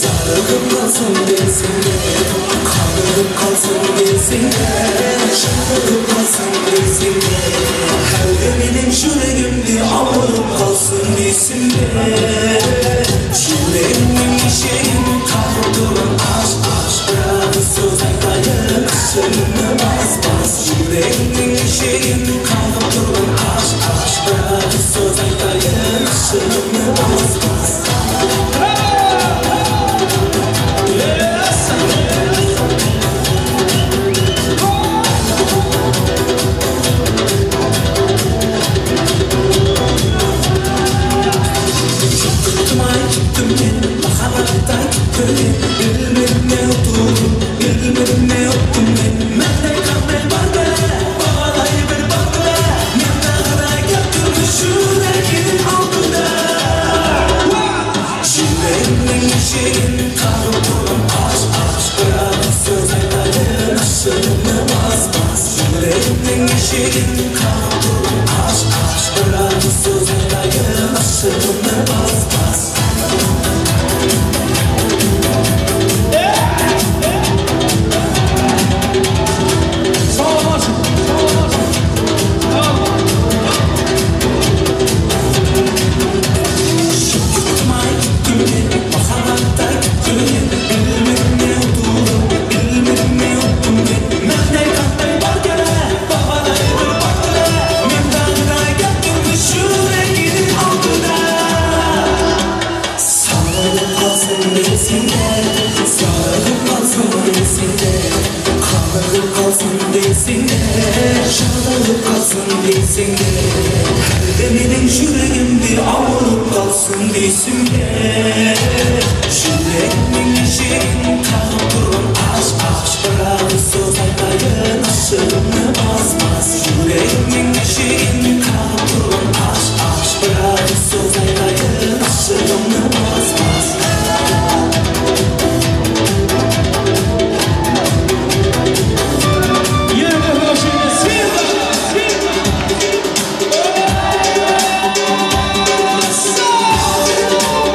Sarılıp kalsın desinler. Kalılıp kalsın desinler. Şarılıp kalsın desinler. Her benim yüreğimde ağırıp kalsın desinler. Yüreğimin eşiğini kaktım. Aş aş bırak söz aytayın. Aşığımı bas bas. Yüreğimin eşiğini kaktım. Aş aş bırak söz aytayın. Aşığımı bas bas. Gittim men, mahabatdan gittim men. Bilmedim ne oturdum, bilmedim ne yoktum men. Mende kanday barda, babaday bir barda. Men dağına geldim, şüregim altında. Yüreğimin eşiğini kaktım. Aş aş bırak söz aytayın. Aşığımı bas bas. Yüreğimin eşiğini kaktım. Aş aş bırak söz aytayın. Aşığımı bas bas. Sağ olun. Sağ olun. Bilmedim ne olduğunu, bilmedim ne yoktum ben. Mende kanday bargara, babaday bir bargara. Men dağına geldim, şüregim altında. Sarılıp kalsın desinler, sarılıp kalsın desinler. Kalılıp kalsın desinler, şarılıp kalsın desinler. Her deminin yüreğimde ağırıp kalsın desinler. Yüreğimin eşiğini kaktım. Aş aş bırak söz aytayın. Aşığımı bas bas. Yüreğimin eşiğini kaktım. Aş aş bırak söz aytayın. Aşığımı bas bas. Yerine hoşuna sirda, sirda. Sağ.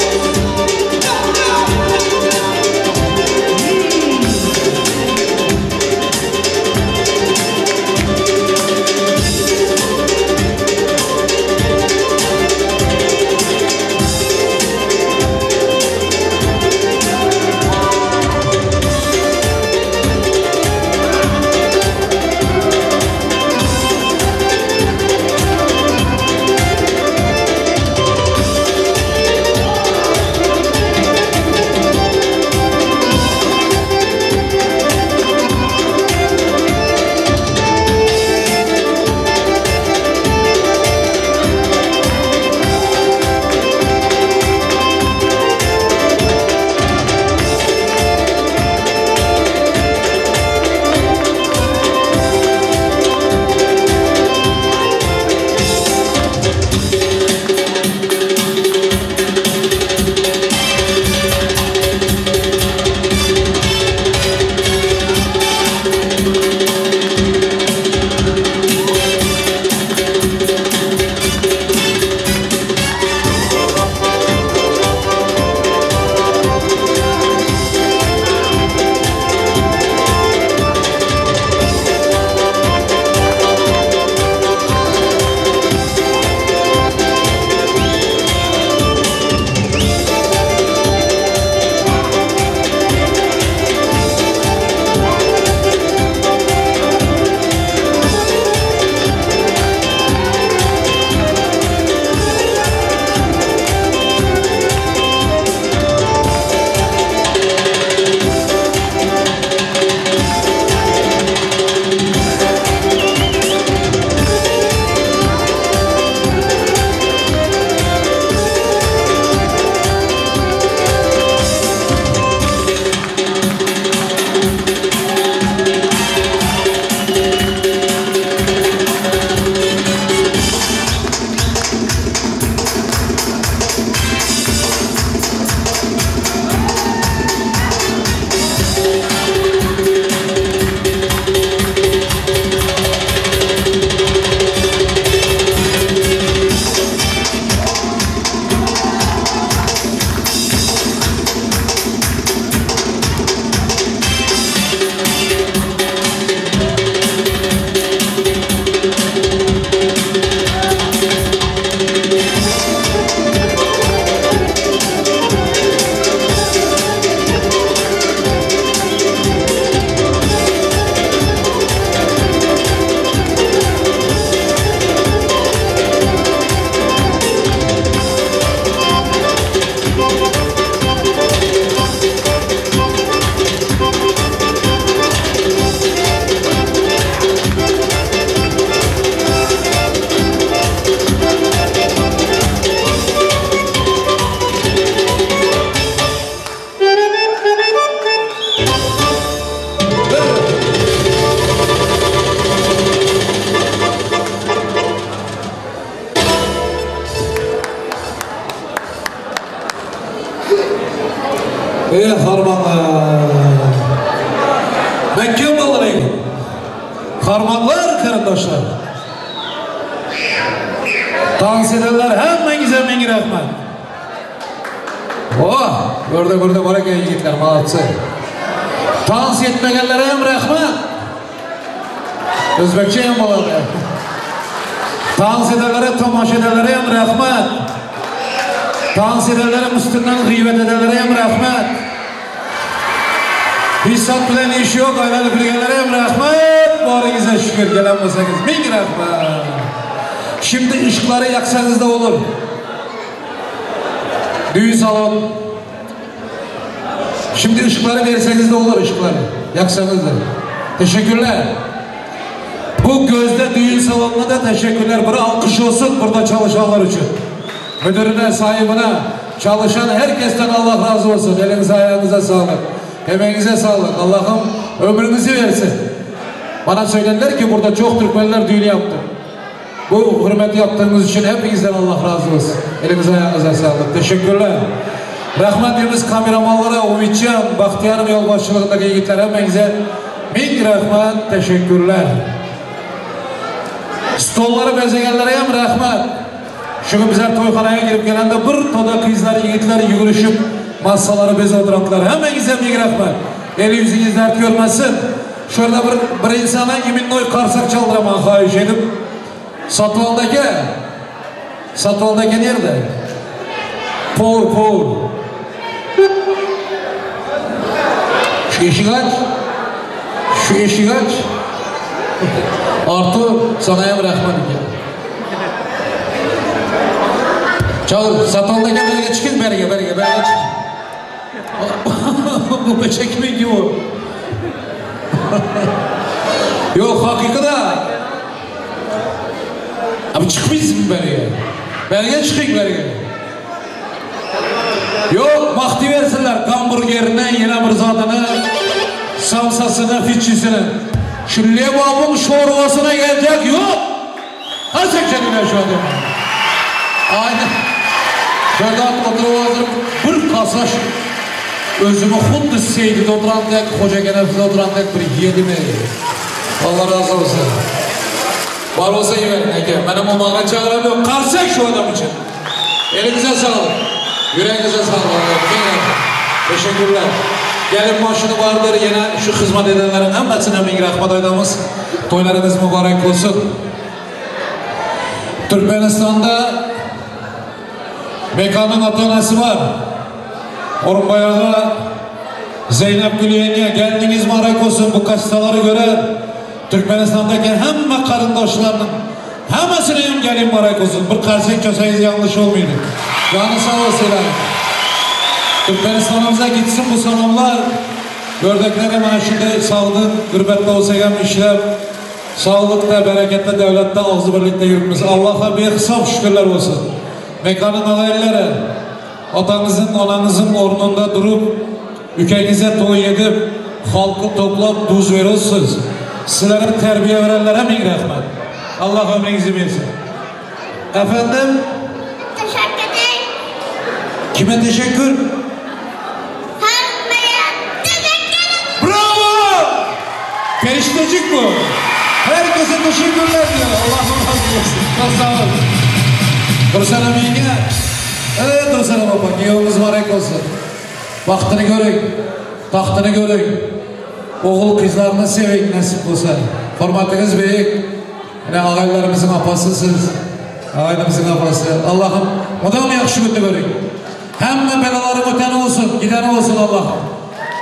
Eh harmanlar. Mahkam bo'ling. Harmanlar qarindoshlar. Dans edenler hammangizga ming rahmat. Oh, burada burada bor ekan yigitlar, молодцы. Dans etmaganlarga ham rahmat. O'zbekcha ham bo'ladi. Dans edenlere, tomosha edenlere ham rahmat. Dans edenlere üstünden g'iybat edenlere ham rahmat. Hisob bilan ish yo'q, aylanib yurganlarga ham rahmat. Boringizga shukur, kelan bo'lsangiz ming rahmat. Şimdi ışıkları yaksanız da olur. Düğün salon. Şimdi ışıkları verseniz de olur ışıkları. Yaksanız da. Teşekkürler. Bu gözde düğün salonuna da teşekkürler. Bir alkış olsun burada çalışanlar için. Müdürüne, sahibine, çalışan herkesten Allah razı olsun. Elinize ayağınıza sağlık. Emeğinize sağlık. Allah'ım ömrünüzü versin. Bana söylediler ki burada çok Türkmenler düğünü yaptı. Bu hürmeti yaptığınız için hepinizden Allah razı olsun. Elinize ayağınıza sağlık. Teşekkürler. Rahmetimiz kameramanlara Ümitcan, Bahtiyar'ın yolbaşçılığındaki yigitler hepinize ming rahmat, teşekkürler. Stolları bezegenlere ham rahmat. Şu bizler toyxanaya girip gelende bir toda kızlar, yigitler yugurishib masaları beze oturanlar. Hemmenize ming rahmat. Eli yüzünüz dert görmesin. Şurada bir, bir insana iminnoy karsak çaldıraman xahiş edip. Satwaldaki. Satwaldaki nerede? Pour, pour. Şu eşik aç. Şu eşik aç. Artur sana ham rahmat ekan. Çağır, Satwaldaki beriga chiqing, beriga, beriga, beriga chiqing. Bu pecha kiminki bu? Yo'q, haqiqatda. Abi chiqmaysizmi beriga? Beriga chiqing, beriga. Yo'q, maqtayversinlar gamburgerini, yana bir zotini, samsasini, fitchisini. Şu lebabın sho'rvasına gelecek yo'q. Qarsak chalinglar shu odamni. Aynen. Şurada oturib o'tirib bir kasa o'zimni xuddi Seydida o'tirgandek, Xo'ja Kanafida o'tirgandek bir yedim. Alloh rozi bo'lsin. Bor bo'lsa yevering aka. Mana bu ma'na chaqirib yo'q. Qarsak shu odam uchun. Elingizga sog'lik. Yuragingizga sog'lik. Ming rahmat. Teşekkürler. Gelin maşını vardır yine şu hizmet edenlerin hepsine ming rahmat aytamiz. To'ylaringiz mübarek olsun. Türkmenistan'da Mekanın ata-onasi var. Orunbayarda Zeynep Gül yenge geldiniz mübarek olsun bu kastaları göre Türkmenistan'daki hamma qarindoshlarning hammasini ham gelin mübarek olsun. Bir qarsak chalsangiz yanlış olmaydı. Canı sağ olsun. Türkmenistan'ımıza gitsin bu salamlar. Gördükleri mana shunday sog'liq, g'urbatda bo'lsak ham ishlab, sog'liqda, bereketde, devlette, ağzı birlikte yuribmiz. Allah'a behisob şükürler olsun. Mekanın alayları, atanızın, ananızın ornunda durup, ülkenize toy edip, halkı toplap duz veriyorsunuz. Sizlere terbiye verenlere ming rahmat. Allah ömrünüzü versin. Efendim? Teşekkür ederim. Kime teşekkür? Hammaya teşekkür ederim. Bravo! Periştecik bu. Herkese teşekkürler diyor. Allah razı olsun. Çok sağ olun. Dursanam yenge. Evet Dursanam opa. Kuyovimiz mübarek olsun. Vaqtini ko'ring. Taxtini ko'ring. O'g'il qizlarni seving nasib bo'lsa. Hurmatingiz buyuk. Yine ağaylarımızın apasısınız. Ailemizin apası. Allah'ım mudam yaxshi kunda ko'ring. Hamma belaların öteni olsun, gideni olsun Allah'ım.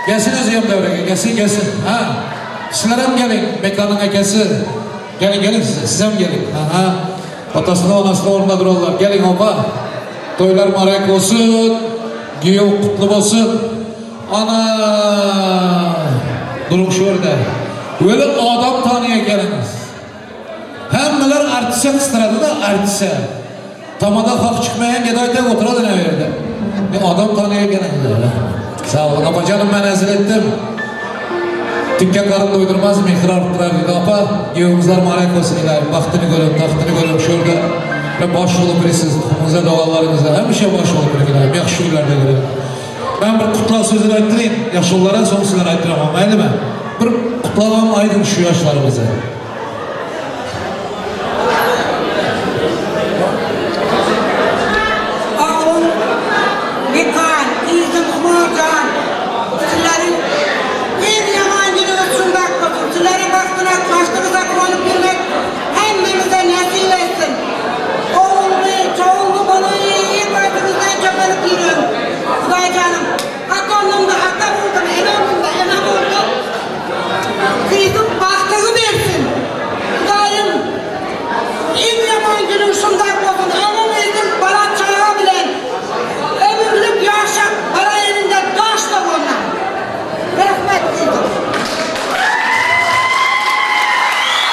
Gelsin özü ham davraga, gelsin gelsin. Ha. Sizlar ham keling, mekanın akasi. Gelin gelin siz, siz ham gelin. Ha ha. Otasini onasini o'rnida durarlar. Gelin opa. To'ylar mübarek olsun. Kuyov qutlu bo'lsin. Ana durun shu yerda. O'li odam taniy ekanimiz. Hammalar artistga qistiradi-da, artistga. Tomada haq chiqmagan gadoytak o'tiradi na yerda. Men odam taniy ekanimda. Sağ olun opajonim, men azil etdim. Tikka qarin do'ydirmas, mehr orttirar dedi opa. Kuyovimizlar muborak bo'lsin ilohim. Baxtini ko'rib, taxtini ko'rib shu yerda va bosh bo'lib kirasiz. Tuxumingizga, duolaringizga hamisha bosh bo'lib kiring ilohim. Yaxshi kunlarda ko'ring. Men bir gutlag sözüni aýtdyryn ýaşululara soň sizlere aýtdyraman maýlymy? Bir gutlagam aýdyň şu ýaşlarymyza. Oglum Mekan, gyzym Humarjan, sizleriň iň ýaman günüňiz şundak bolsun, sizleriň bagtyna başlygy bolup bilmek hemmämize nesip etsin. Ogully, çogully bolup, başyňyzdan köpelip ýörüň. Hudaýjanym, ata oglumda ata boldum, ene oglumda ene boldum. Gyzym bagtyňy bersin. Hudaýym, iň ýaman günüň şundak bolsun. Ogul gyzym bala çaga bilen ömürlik ýaşap, bala elinde daş-da bolma. Rehmet gyzym.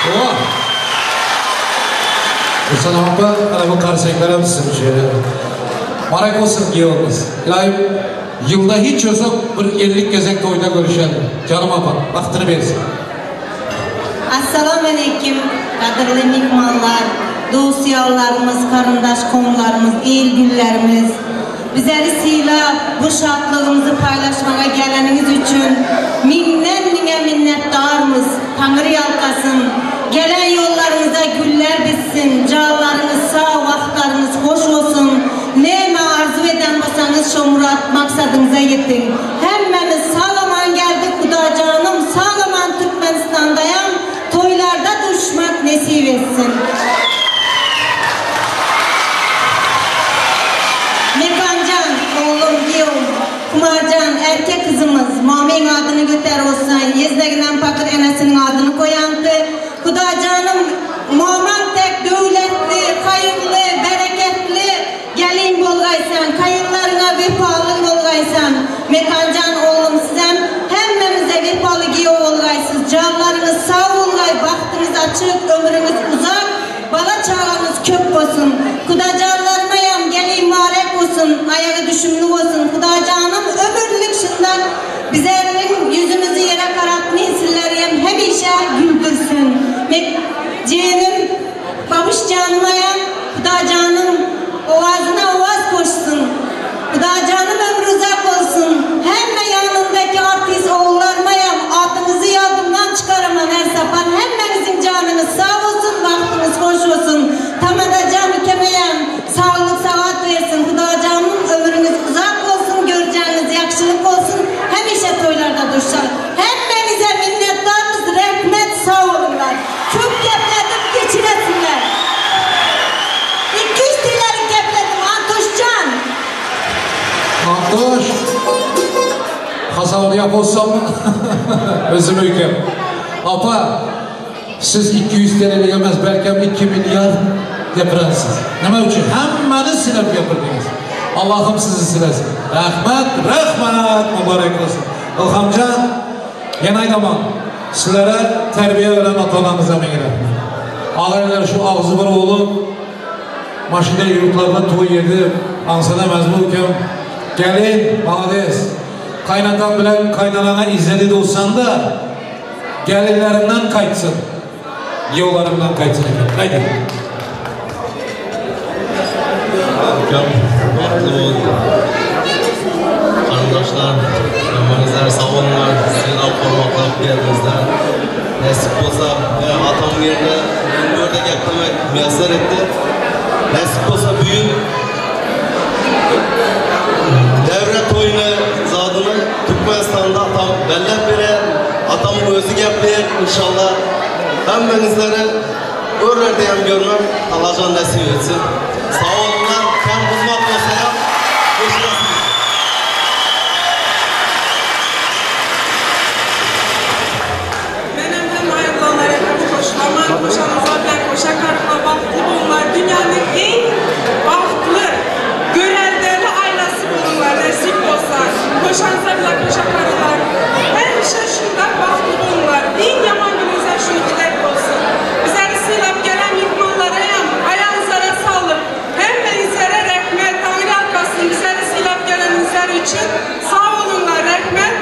Hawa. Gülsenem apa, ana bu karsaklar siziň üçin. Mubarek bolsun giýewimiz. Ilayim ýylda hiç ýosak bir ellik gezek toýda görüşelim. Janym apam, bagtyny bersin. Assalamu aleýkim, gadyrly myhmanlar, dost-ýarlarymyz, garyndaş-kowumlarymyz, il-günlerimiz! Bizleri sylap, bu şatlygymyzy paýlaşmaga geleniňiz üçin miňden-miňe minnetdarmyz. Taňry ýalkasyn! Gelen ýollaryňyza güller bitsin, janlaryňyz sag, wagtlaryňyz hoş bolsun! Näme arzuw eden bolsaňyz şo murat maksadyňyza ýetiň! Hemmämiz sag-aman geldik Hudajanym sag-aman Türkmenistandaýam toýlarda duşmak nesip etsin! Mekanjan, oglum, giýewim, Humarjan, erkek gyzymyz, mamyň adyny göter bolsa, ýezneginem pakyr enesiniň adyny goýandy. Hudajanym, mamaň tek döwletli, haýyrly, bereketli gelin bolgaýsaň, kaýynlaryňa wepaly bolgaýsaň. Mekanjan oglum, sizem hemmämize wepaly giýew bolgaýsyz. Janlaryňyz sag bolgaý, bagtyňyz açyk, ömrüňiz uzak. Bala çagaňyz köp bolsun. Hudajanlarymaýam gelin mubarek bolsun, aýagy düşümli bolsun. Hudajanym ömürlik şundan bizerniň ýüzümizi ýere garatmyn sizlerýem hemişe güldürsin. Mek jigenim Babuş janymaýam Hudajanym owazyna owaz goşsun. Hudajanym ömri uzak bolsun. Hemme ýanyndaky artist ogullarmaýam adyňyzy ýadymdan çykaraman her sapar hemmäňiziň janyňyz sag bolsun wagtyňyz hoş bolsun Tamadajan ikemeýem saglyk sagat bersin Hudajanym ömrüňiz uzak bolsun görjäňiz ýagşylyk bolsun hemişe toýlarda duşsak hemmäňize minnetdarmyz rehmet sag boluňlar köp gepledim geçiresinler 200 TL'lik gepledim Antoşjan. Antoş, hasabyny ýapolsammy? Özüm öýkem. Apa, siz 200 TL'lik emas, belkem 2 milliard gepirensiz. Nima üçin? Hemmani silab gapirdiňiz. Allahym sizi silasin. Rahmat, rahmat, muborak bolsun. Ilhomjon, yana aytaman, sizlere terbiye veren ata-onamıza ming rahmat. Ağaylar şu agzy bir bolup, Maşynda ýurtlarda toý edip, aňsat emas bu ukem. Gelin, malades. Kaýnataň bilen kaýnanaňa izzeti dulsanda, gelinleriňden gaýtsyn. Giýewleriňden gaýtsyn eken. Haýdi. Ukem, bagtly bol. Garyndaşlar, hemmäňizler sag boluňlar, sylap hormatlap geldiňizler. Nesip bolsa, atamyň ýerine men bu ýerde geplemek miýesser etdi. Nesip bolsa bu ýyl Däwre toýuny zadyny Türkmenistanda atam belläp berer. Atamyň özi gepleýär inşallah. Hemmäňizleri örlerde hem görmek Allajan nesip etsin. Sag boluňlar, kän hyzmat bolsa hem geçiresiňiz. Menem hem aýdylanlara gaty goşulaman. Goşanyňyza bilen goşa karkma bagtly boluňlar. Dünýäniň iň bagtly, göreldeli aýlasy boluňlar nesip bolsa. Goşanyňyza bilen goşa karylar. Hemişe şundak bagtly boluňlar. Iň ýaman günüňizem şunuky dek bolsun. Bizleri sylap gelen myhmanlaraýam aýagyňyzlara saglyk. Hemmeňizlere rehmet. Taňryýalkasyn bizleri sylap geleniňizler üçin. Sag boluňlar rehmet.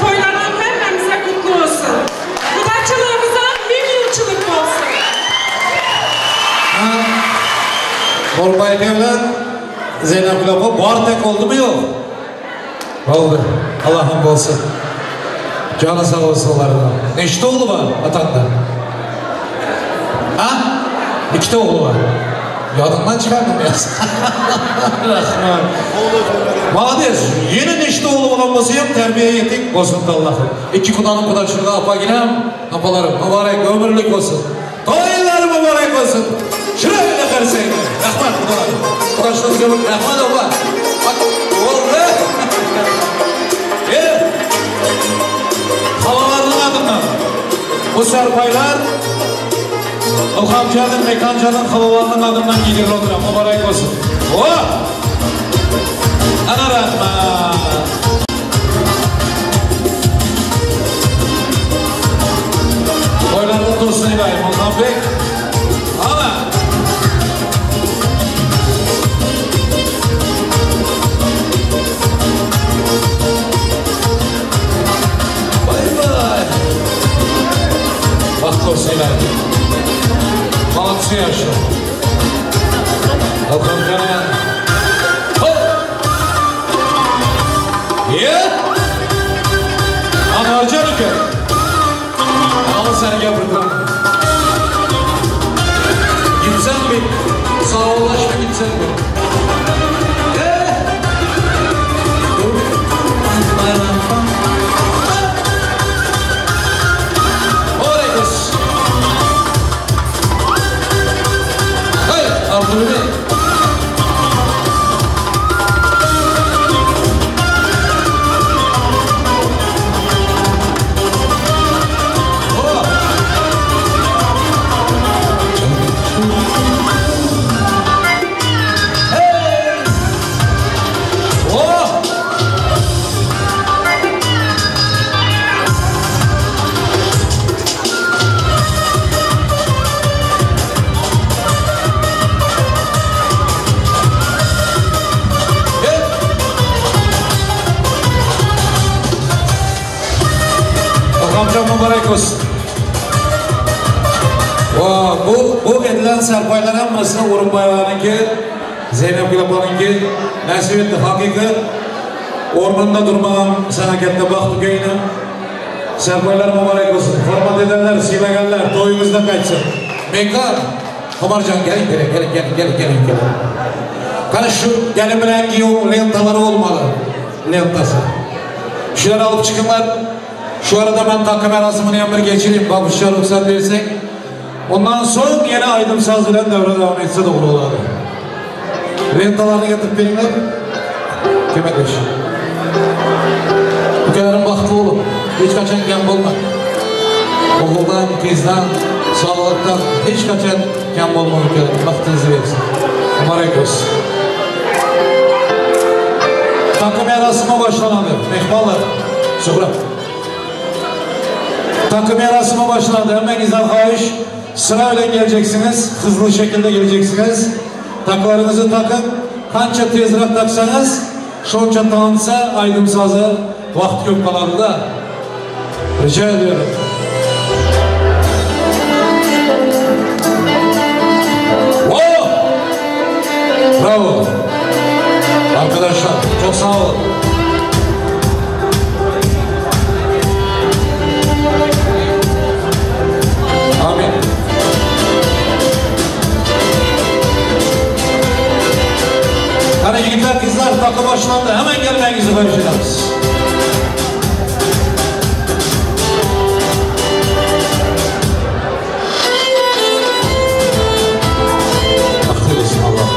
Toýlaryň hemmämize gutly bolsun. Gudaçylygymyza miň ýylçylyk bolsun. Ha, Borbaý eke bilen Zeýnepgül apa bar tek boldumy ýok? Boldy. Allahym bolsun. Jany sag bolsun olaryň. Neçde ogly bar ataňda? A? Ikide ogly bar. Ýadyňdan çykardyň ýa. Rahman. Malades. Ýene neçde ogly bolan bolsa hem terbiýe ýetik bolsun Allahym. Iki gudanyň gudaçylygy apa ginem, apalarym mübarek ömürlik bolsun. Toýlar mübarek bolsun. Şirin garsaylar. Rahmat gudalar. Gudaçylyk ömür rahmat oba. Bak boldy. E. Halalarynyň adyndan bu serpaýlar Ilhamjanyň, Mekanjanyň halalarynyň adyndan giydirilip oturan. Mübarek bolsun. Oh! Ana rahmat. Toýlar kutlu olsun İbrahim Ilham Bey. Ana! Bay bay. Bahtly olsun İbrahim. Malakçy ýaşla. Ilhamjana. Hop! Ye! Anarjan uka. Al seni gapirdim. Gitsen bir sağollaşma gitsen bir. Eh! Mübarek olsun. Hey, Abdülhamid. Oh! Hey! Oh! Hey! Ilhamjan mübarek olsun. Va bu edilen serpaýlar hemmesi Orunbaýewaniki, Zeynep Gülapanyňky nasip etdi hakyky. Ornunda durmagan sana katta baxt ukangni. Serpaýlar mübarek olsun. Hurmat edenler, siylaganlar to'yimizdan qaytsin. Mekan, Xumarjon keling, keling, keling, keling, keling, keling, keling. Qani shu gelin bilan kuyov lentalari olmalı. Lentası. Şuları alıp çıkınlar. Şu arada ben takı merasimini hem bir geçireyim. Babuşlar ruhsat versek. Ondan sonra yine aydın saz bilen devre devam etse doğru olardı. Lentalarını getirip veringlar. Kömekleş. Ukalarim baxtli olun. Hech qachon kam bo'lma. O'g'ildan, qizdan, sog'liqdan hech qachon kam bo'lma ukalarim. Baxtingizni bersin. Mübarek olsun. Takı merasimi başlanadi. Mehmonlar. Suhra. Takı merasimi başlandı. Hemmengizden xahish. Sırayla geleceksiniz. Hızlı şekilde geleceksiniz. Takılarınızı takın. Qancha tezroq taksanız, shuncha tansa aydım sazı vaqt ko'p qoladi da. Rica ediyorum. Oh! Bravo. Arkadaşlar çok sağ olun. Amin. Qani yigitlar, qizlar, takı başlandı. Hemen gelmenizi xahish etamiz. Baxtli bo'lsin Alloh.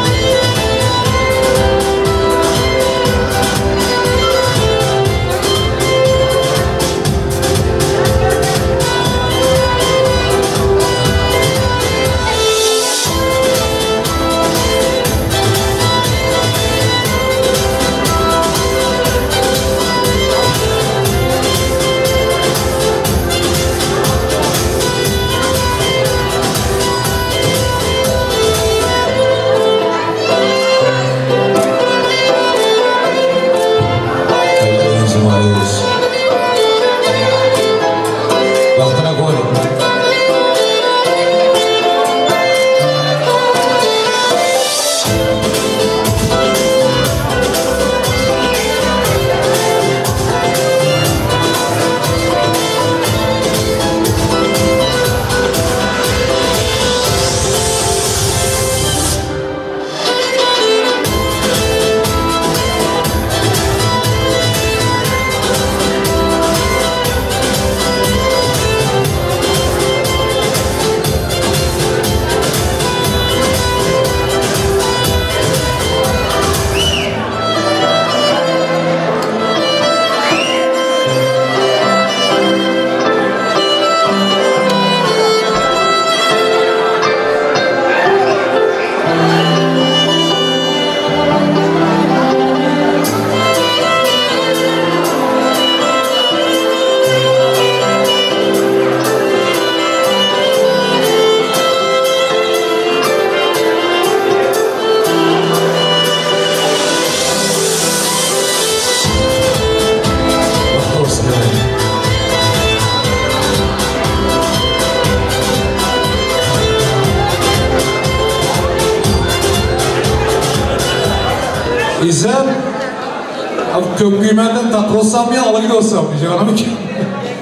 İzzet, abi köpgüymenden tatlı olsam ya alıgı olsam diyeceğim ama ki.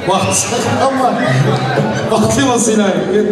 Vaqti ama vaqtli bo'lsin iloyim.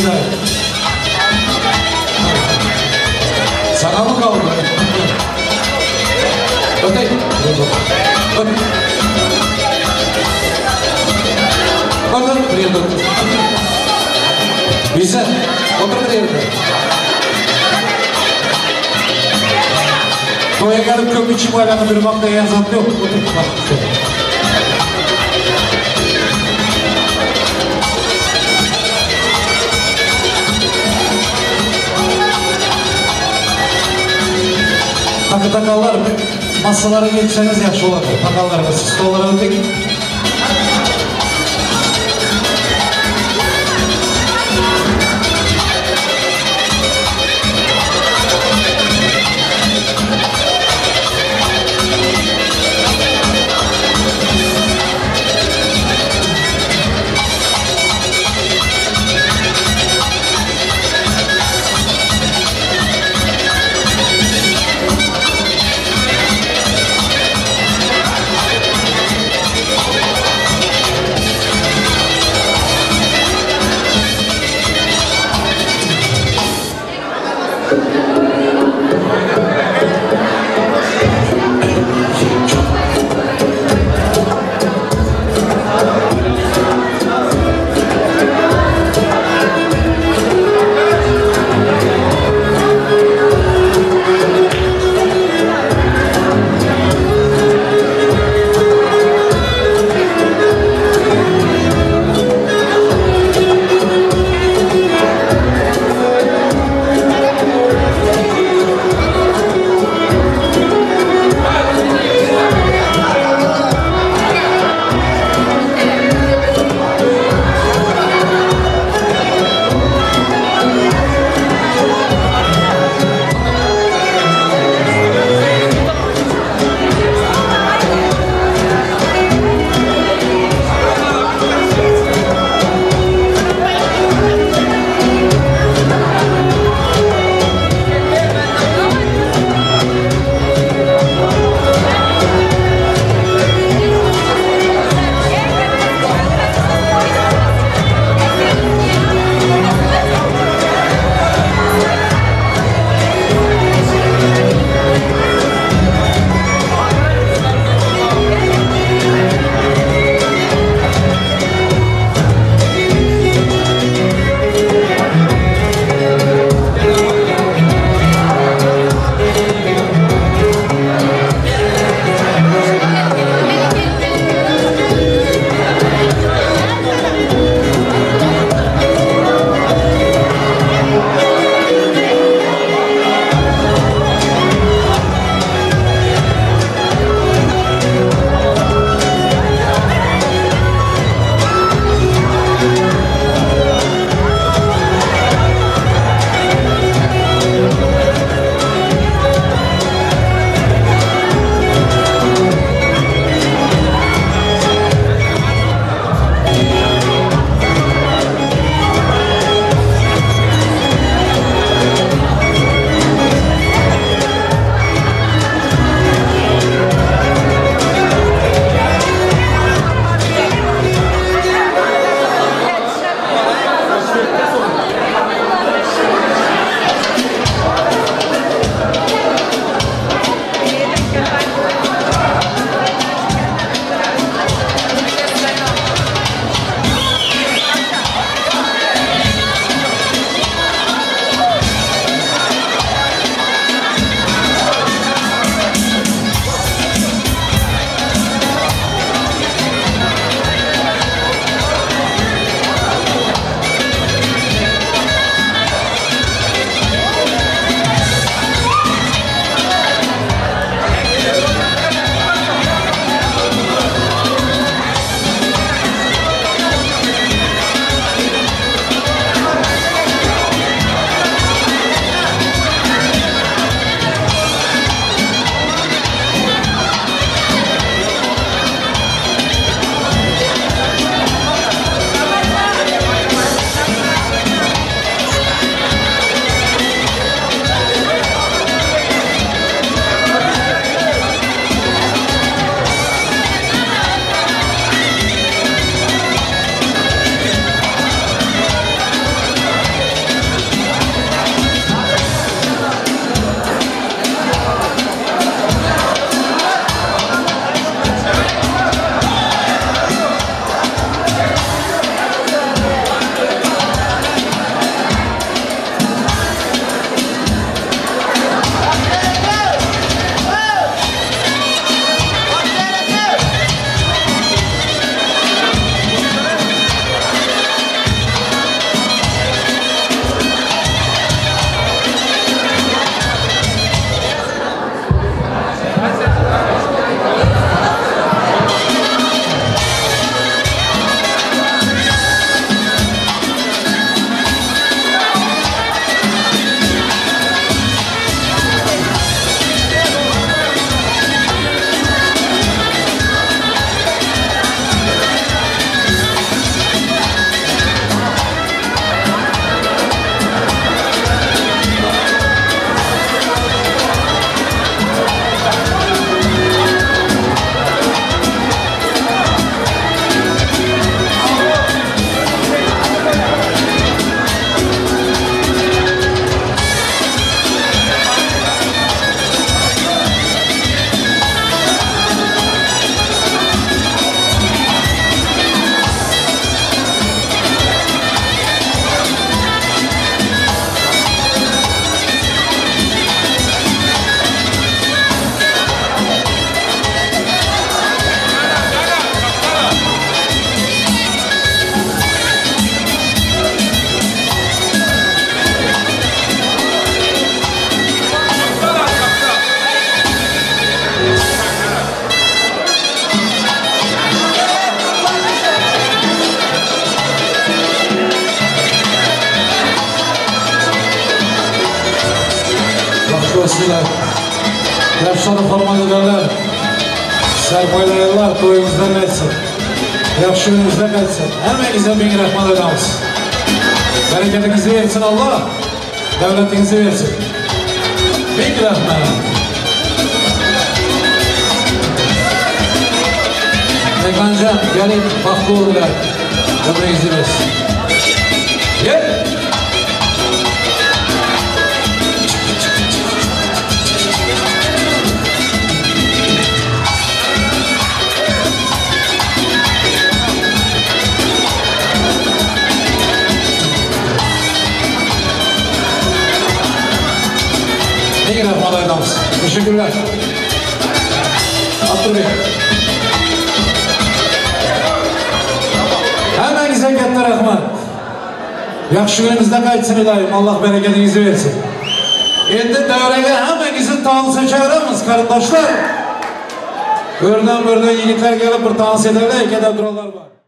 daýy. Saňa mı kaldy? Öteý. Öt. Öt, öt, bir ýerde otur. Bize, otur bir ýerde. Toýa gelip köp içip aýlanyp durmak diýen zat ýok. Otur, bak. Takı takallar masalara geçseniz yaxşı olardy. Takallar stollara ötek. Sizler. Yaşları hormat edenler, serpaylayanlar toyumuzdan etsin. Yaxşı günümüzde qaytsın. Hemenize bin rahmat edamiz. Bereketinizi versin Allah. Devletinizi versin. Bin rahmet. Mekancan gelin bahtlı olurlar. Ömrünüzü versin. Gel. Ming rahmat aytamiz. Teşekkürler. Abdur Bey. Hammangizga katta rahmat. Yaxshi kunimizda qaytsin iloyim. Alloh bereketingizni versin. Endi davraga hammangizni tansa chaqiramiz, qarindoshlar. O'rdan birdan yigitlar kelib bir tans etadilar, ikkita turallar bor.